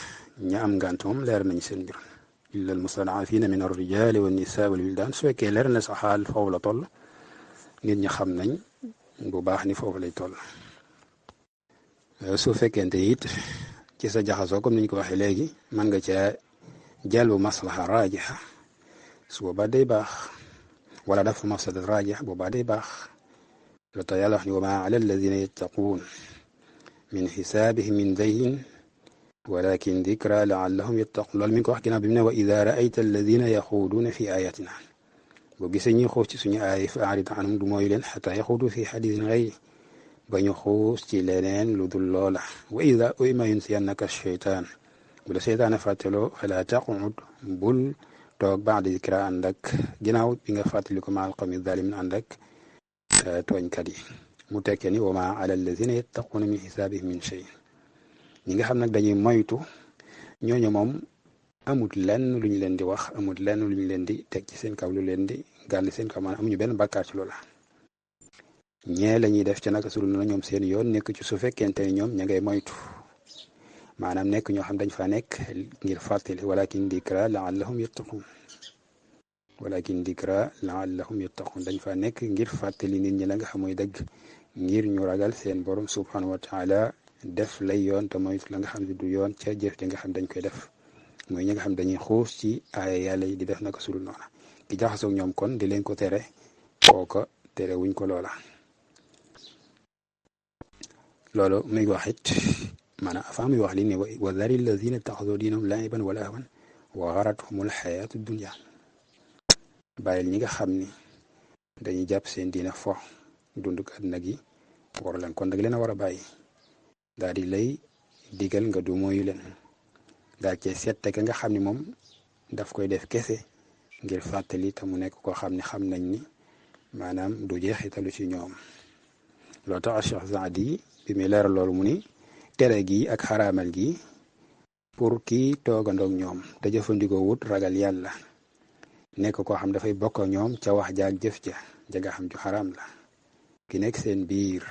Speaker 1: ña am ngànt moom leer nañ seen mbir illa al mustad'afiina min ar-rijaali wan nisaa wal wildaan su fekkee leer na sa xaal foofu la toll nit ñi xam nañ bu baax ni foofu lay toll su fekkente it ci sa jaxasoo comme ni ñu ko waxee léegi mën nga ca jalbu maslaha raajiha su boobaa day baax wala dafa mafsada raajiha boobaa day baax lu tax yàlla wax ni wa maa ala alladina yattaquun min xisaabihim min dayin walakin dikra laallahum yattaqun loolu mi ngi ko wax ginnaaw bi mu ne wa ida raayta alladina yaxuuduuna fi ayatina boo gisee ñuy xuus ci suñu aay fa arid anhum du mooy leen xataa yaxuudu fi xadisin gayri ba ñu xuus ci leneen lu dul loola wa ida ima yunsiyannaka cheytaan bu la seytaane fàtteloo fala taqud bul toog baada dikra ànd ak ginnaaw bi nga fàttali ko maal qawmi zalimin ànd ak tooñkat yi mu tekkee ni wa ma ala alladina yattaquuna min xisaabihim min shay ñi nga xam nag dañuy moytu ñooñu moom amut lenn lu ñu leen di wax amut lenn lu ñu leen di teg ci seen kaw lu leen di gàll seen kaw maanaam amuñu benn bàkkaar ci loola ñee la ñuy def ci naka sudul na ñoom seen yoon nekk ci su fekkente ni ñoom ña ngay moytu maanaam nekk ñoo xam dañ fa nekk ngir fàttali walakin dikra laallahum yattaqun dañ fa nekk ngir fàttali nit ñi la nga xam mooy dëgg ngir ñu ragal seen borom subhanahu wa taala def lay yoon te moytu la nga xam ne du yoon ca jëf ji nga xam dañ koy def mooy ñi nga xam dañuy xuus ci aaya yàlla yi di def naka sudul noona ki jaxasoog ñoom kon di leen ko tere kooka tere wuñ ko loola loolu muy wax it maanaam avant muy wax li ne wa dhari alladina ittaxadu diinahum laiban wa lahwan wa gharrathum alxayaatu dunya bàyyil ñi nga xam ni dañuy jàpp seen diina fo dund ko àddina gi war leen kon dag leen a war a bàyyi daal di lay digal nga du mooyu leen daal cee seet ka nga xam ni moom daf koy def kese ngir fàttali te mu nekk koo xam ne xam nañ ni maanaam du jeexitalu ci ñoom. loo tax Cheikh Saadi bi muy leeral loolu mu ni tere gi ak xaraamal gi pour kii toogandoog ñoom te jëfandikoo wut ragal yàlla nekk koo xam dafay bokk ak ñoom ca wax jaag jëf ja nga xam ju xaraam la. ki nekk seen biir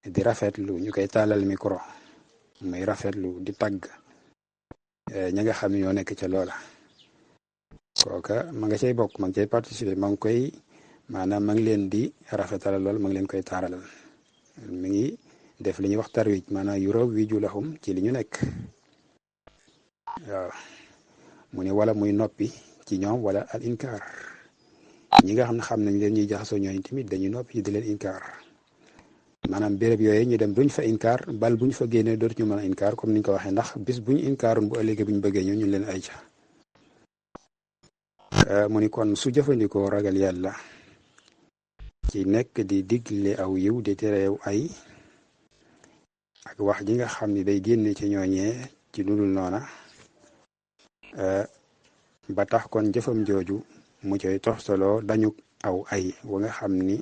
Speaker 1: di rafetlu ñu koy tàllal micro muy rafetlu di tagg ña nga xam ne ñoo nekk ca loola kooka ma nga cay bokk ma ngi cay participer ma ngi koy maanaam ma ngi leen di rafetalal lool ma ngi leen koy taaralal mi ngi def li ñuy wax tarwij maanaam yurawwiju lahum ci li ñu nekk waaw mu ne wala muy noppi ci ñoom wala al inkaar ñi nga xam ne xam nañ leen ñuy jaxasoo ñooñu tamit dañuy noppi di leen inkaar maanaam béréb yooyu ñu dem duñ fa inkaar bal buñ fa génnee dootuñu mën a inkaar comme niñ ko waxee ndax bis buñ inkaaroon bu ëllëgee buñ bëggee ñu leen ay ca mu ni kon su jëfandikoo ragal yàlla ci nekk di digle aw yiw di tereew ay ak wax ji nga xam ni day génne ci ñooñee ci ludul noona ba tax kon jëfam jooju mu coy toxtaloo dañu aw ay wa nga xam ni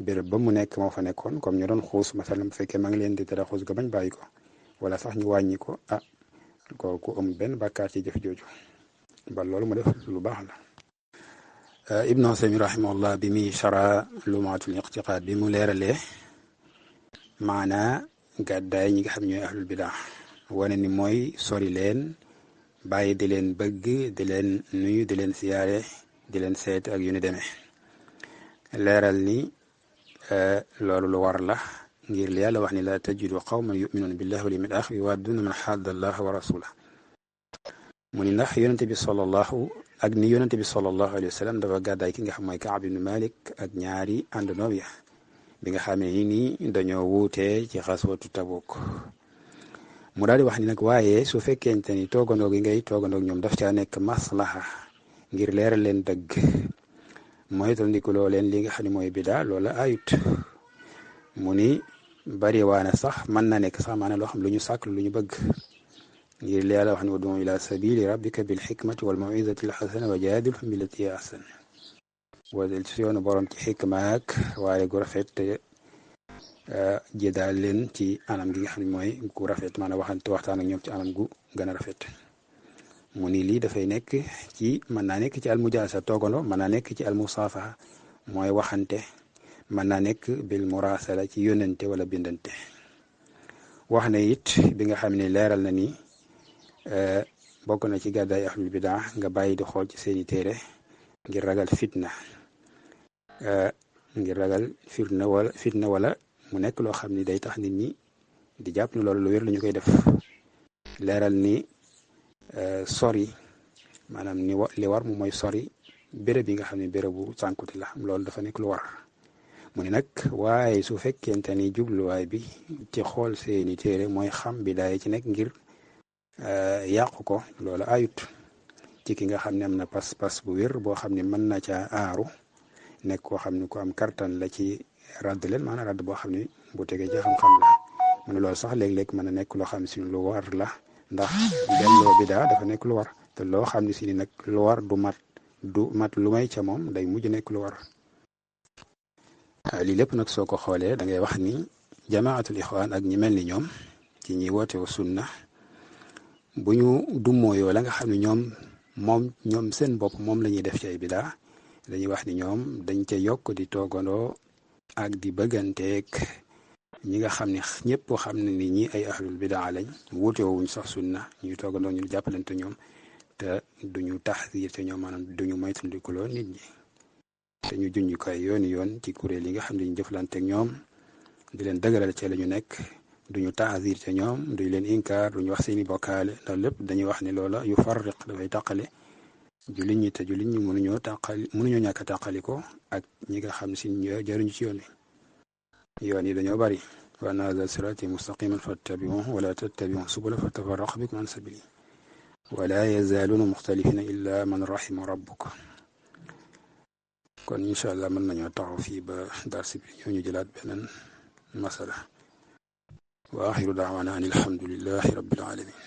Speaker 1: béréb ba mu nekk moo fa nekkoon comme ñu doon xuus masalan bu fekkee ma ngi leen di tere xuus ga bañ bàyyi ko wala sax ñu wàññi ko kooku am benn bàkkaar ci jëf jooju ba loolu mu def lu baax la. Ibnu Usaymin rahimahullah bi muy chara lumaatul iqtiqaad bi mu leeralee maanaa gàddaay ñi nga xam ñooy ahlul bidaa wane ni mooy sori leen bàyyi di leen bëgg di leen nuyu di leen siyaare di leen seet ak yu ni demee leeral ni loolu lu war la ngir li yàlla wax ni la tajidu qawman yuminuuna billahi wal yawmil axir yuwadduuna man xaadda allaha wa rasulahu mu ni ndax yonente bi sallallahu alayhi wa sallam dafa gàddaay ki nga xam mooy Kaab ibn Malik ak ñaari àndandoo ya bi nga xamee ni dañoo wuutee ci xaswatu Tabuk mu daal di wax ni nag waaye su fekkente ni toogandoo gi ngay toogandoo ñoom daf caa nekk maslaha ngir leeral leen dëgg mooy tandikuloo leen li nga xam ne mooy bidaa loola ayut mu ni bari waane sax mën na nekk sax maanaam loo xam lu ñu sàkk lu ñu bëgg ngir li yàlla wax ne ud'u ila sabili rabbika bil hikmati wal maw'izati al hasana wa jaadilhum billati hiya ahsan wadel ci yoonu borom ci xikma ak waaye gu rafet te jëdaal leen ci anam gi nga xam ne mooy gu rafet maanaam waxtaan ak ñoom ci anam gu gën a rafet mu ni lii dafay nekk ci mën naa nekk ci almujaasa toogandoo mën naa nekk ci almusaafaha mooy waxante mën naa nekk bil murasala ci yónnante wala bindante wax na it bi nga xam ne leeral na ni bokk na ci gàddaay ahlul bidaa nga bàyyi di xool ci seeni téere ngir ragal fitna wala mu nekk loo xam ni day tax nit ñi di jàpp ni loolu lu wér la ñu koy def leeral ni sori maanaam ni li war mu mooy sori béréb yi nga xam ne bérébu sànkuti la loolu dafa nekk lu war mu ne nag waaye su fekkente ni jubluwaay bi ci xool seeni téere mooy xam bi daay ci nekk ngir yàqu ko loolu ayut ci ki nga xam ne am na pas-pas bu wér boo xam ne mën na caa aaru nekk koo xam ne ku am kartan la ci radd leen maanaam radd boo xam ne bu tegee ci xam-xam la mu ne loolu sax léeg-léeg mën na nekk loo xam ne si lu war la ndax delloo bidaa dafa nekk lu war te loo xam ne si ni nag lu war du mat lu may ca moom day mujj nekk lu war lii lépp nag soo ko xoolee da ngay wax ni jamaatul ixwaan ak ñi mel ni ñoom ci ñi woote wa sunna bu ñu dummooyoo la nga xam ne ñoom seen bopp moom la ñuy def ci ay bidaa dañuy wax ni ñoom dañ ca yokk di toogandoo ak di bëgganteeg ñi nga xam ne ñëpp xam ne ni ñi ay ahlul bidaa lañ wuute wuñ sax sunna ñuy toogandoo ñu jàppalante ñoom te duñu taxdir te ñoom maanaam duñu moytandikuloo nit ñi te ñu junj ko ay yoon ci kuréel yi nga xam ne ñu jëflanteeg ñoom di leen dëgëral ci la ñu nekk duñu taxdir te ñoom duñu leen inkaar duñu wax seeni bokkaale ndax lépp dañuy wax ni loola yu farriq dafay tàqale jullit ñi te jullit ñi mënuñoo ñàkk a tàqaliko ak ñi nga xam si jaruñu ci yoon yi dañoo bari wa anna haadha siraati mustaqiman fattabi'uuhu wa laa tattabi'u subula fatafarraqa bikum an sabiilihi wa laa yazaaluuna muxtalifiina illaa man rahima rabbuka kon incha allah mën nañoo taxaw fii ba darsi bi ñoo ñu jëlaat beneen masala wa axiru daawaana an alhamdulillahi rabbil alamin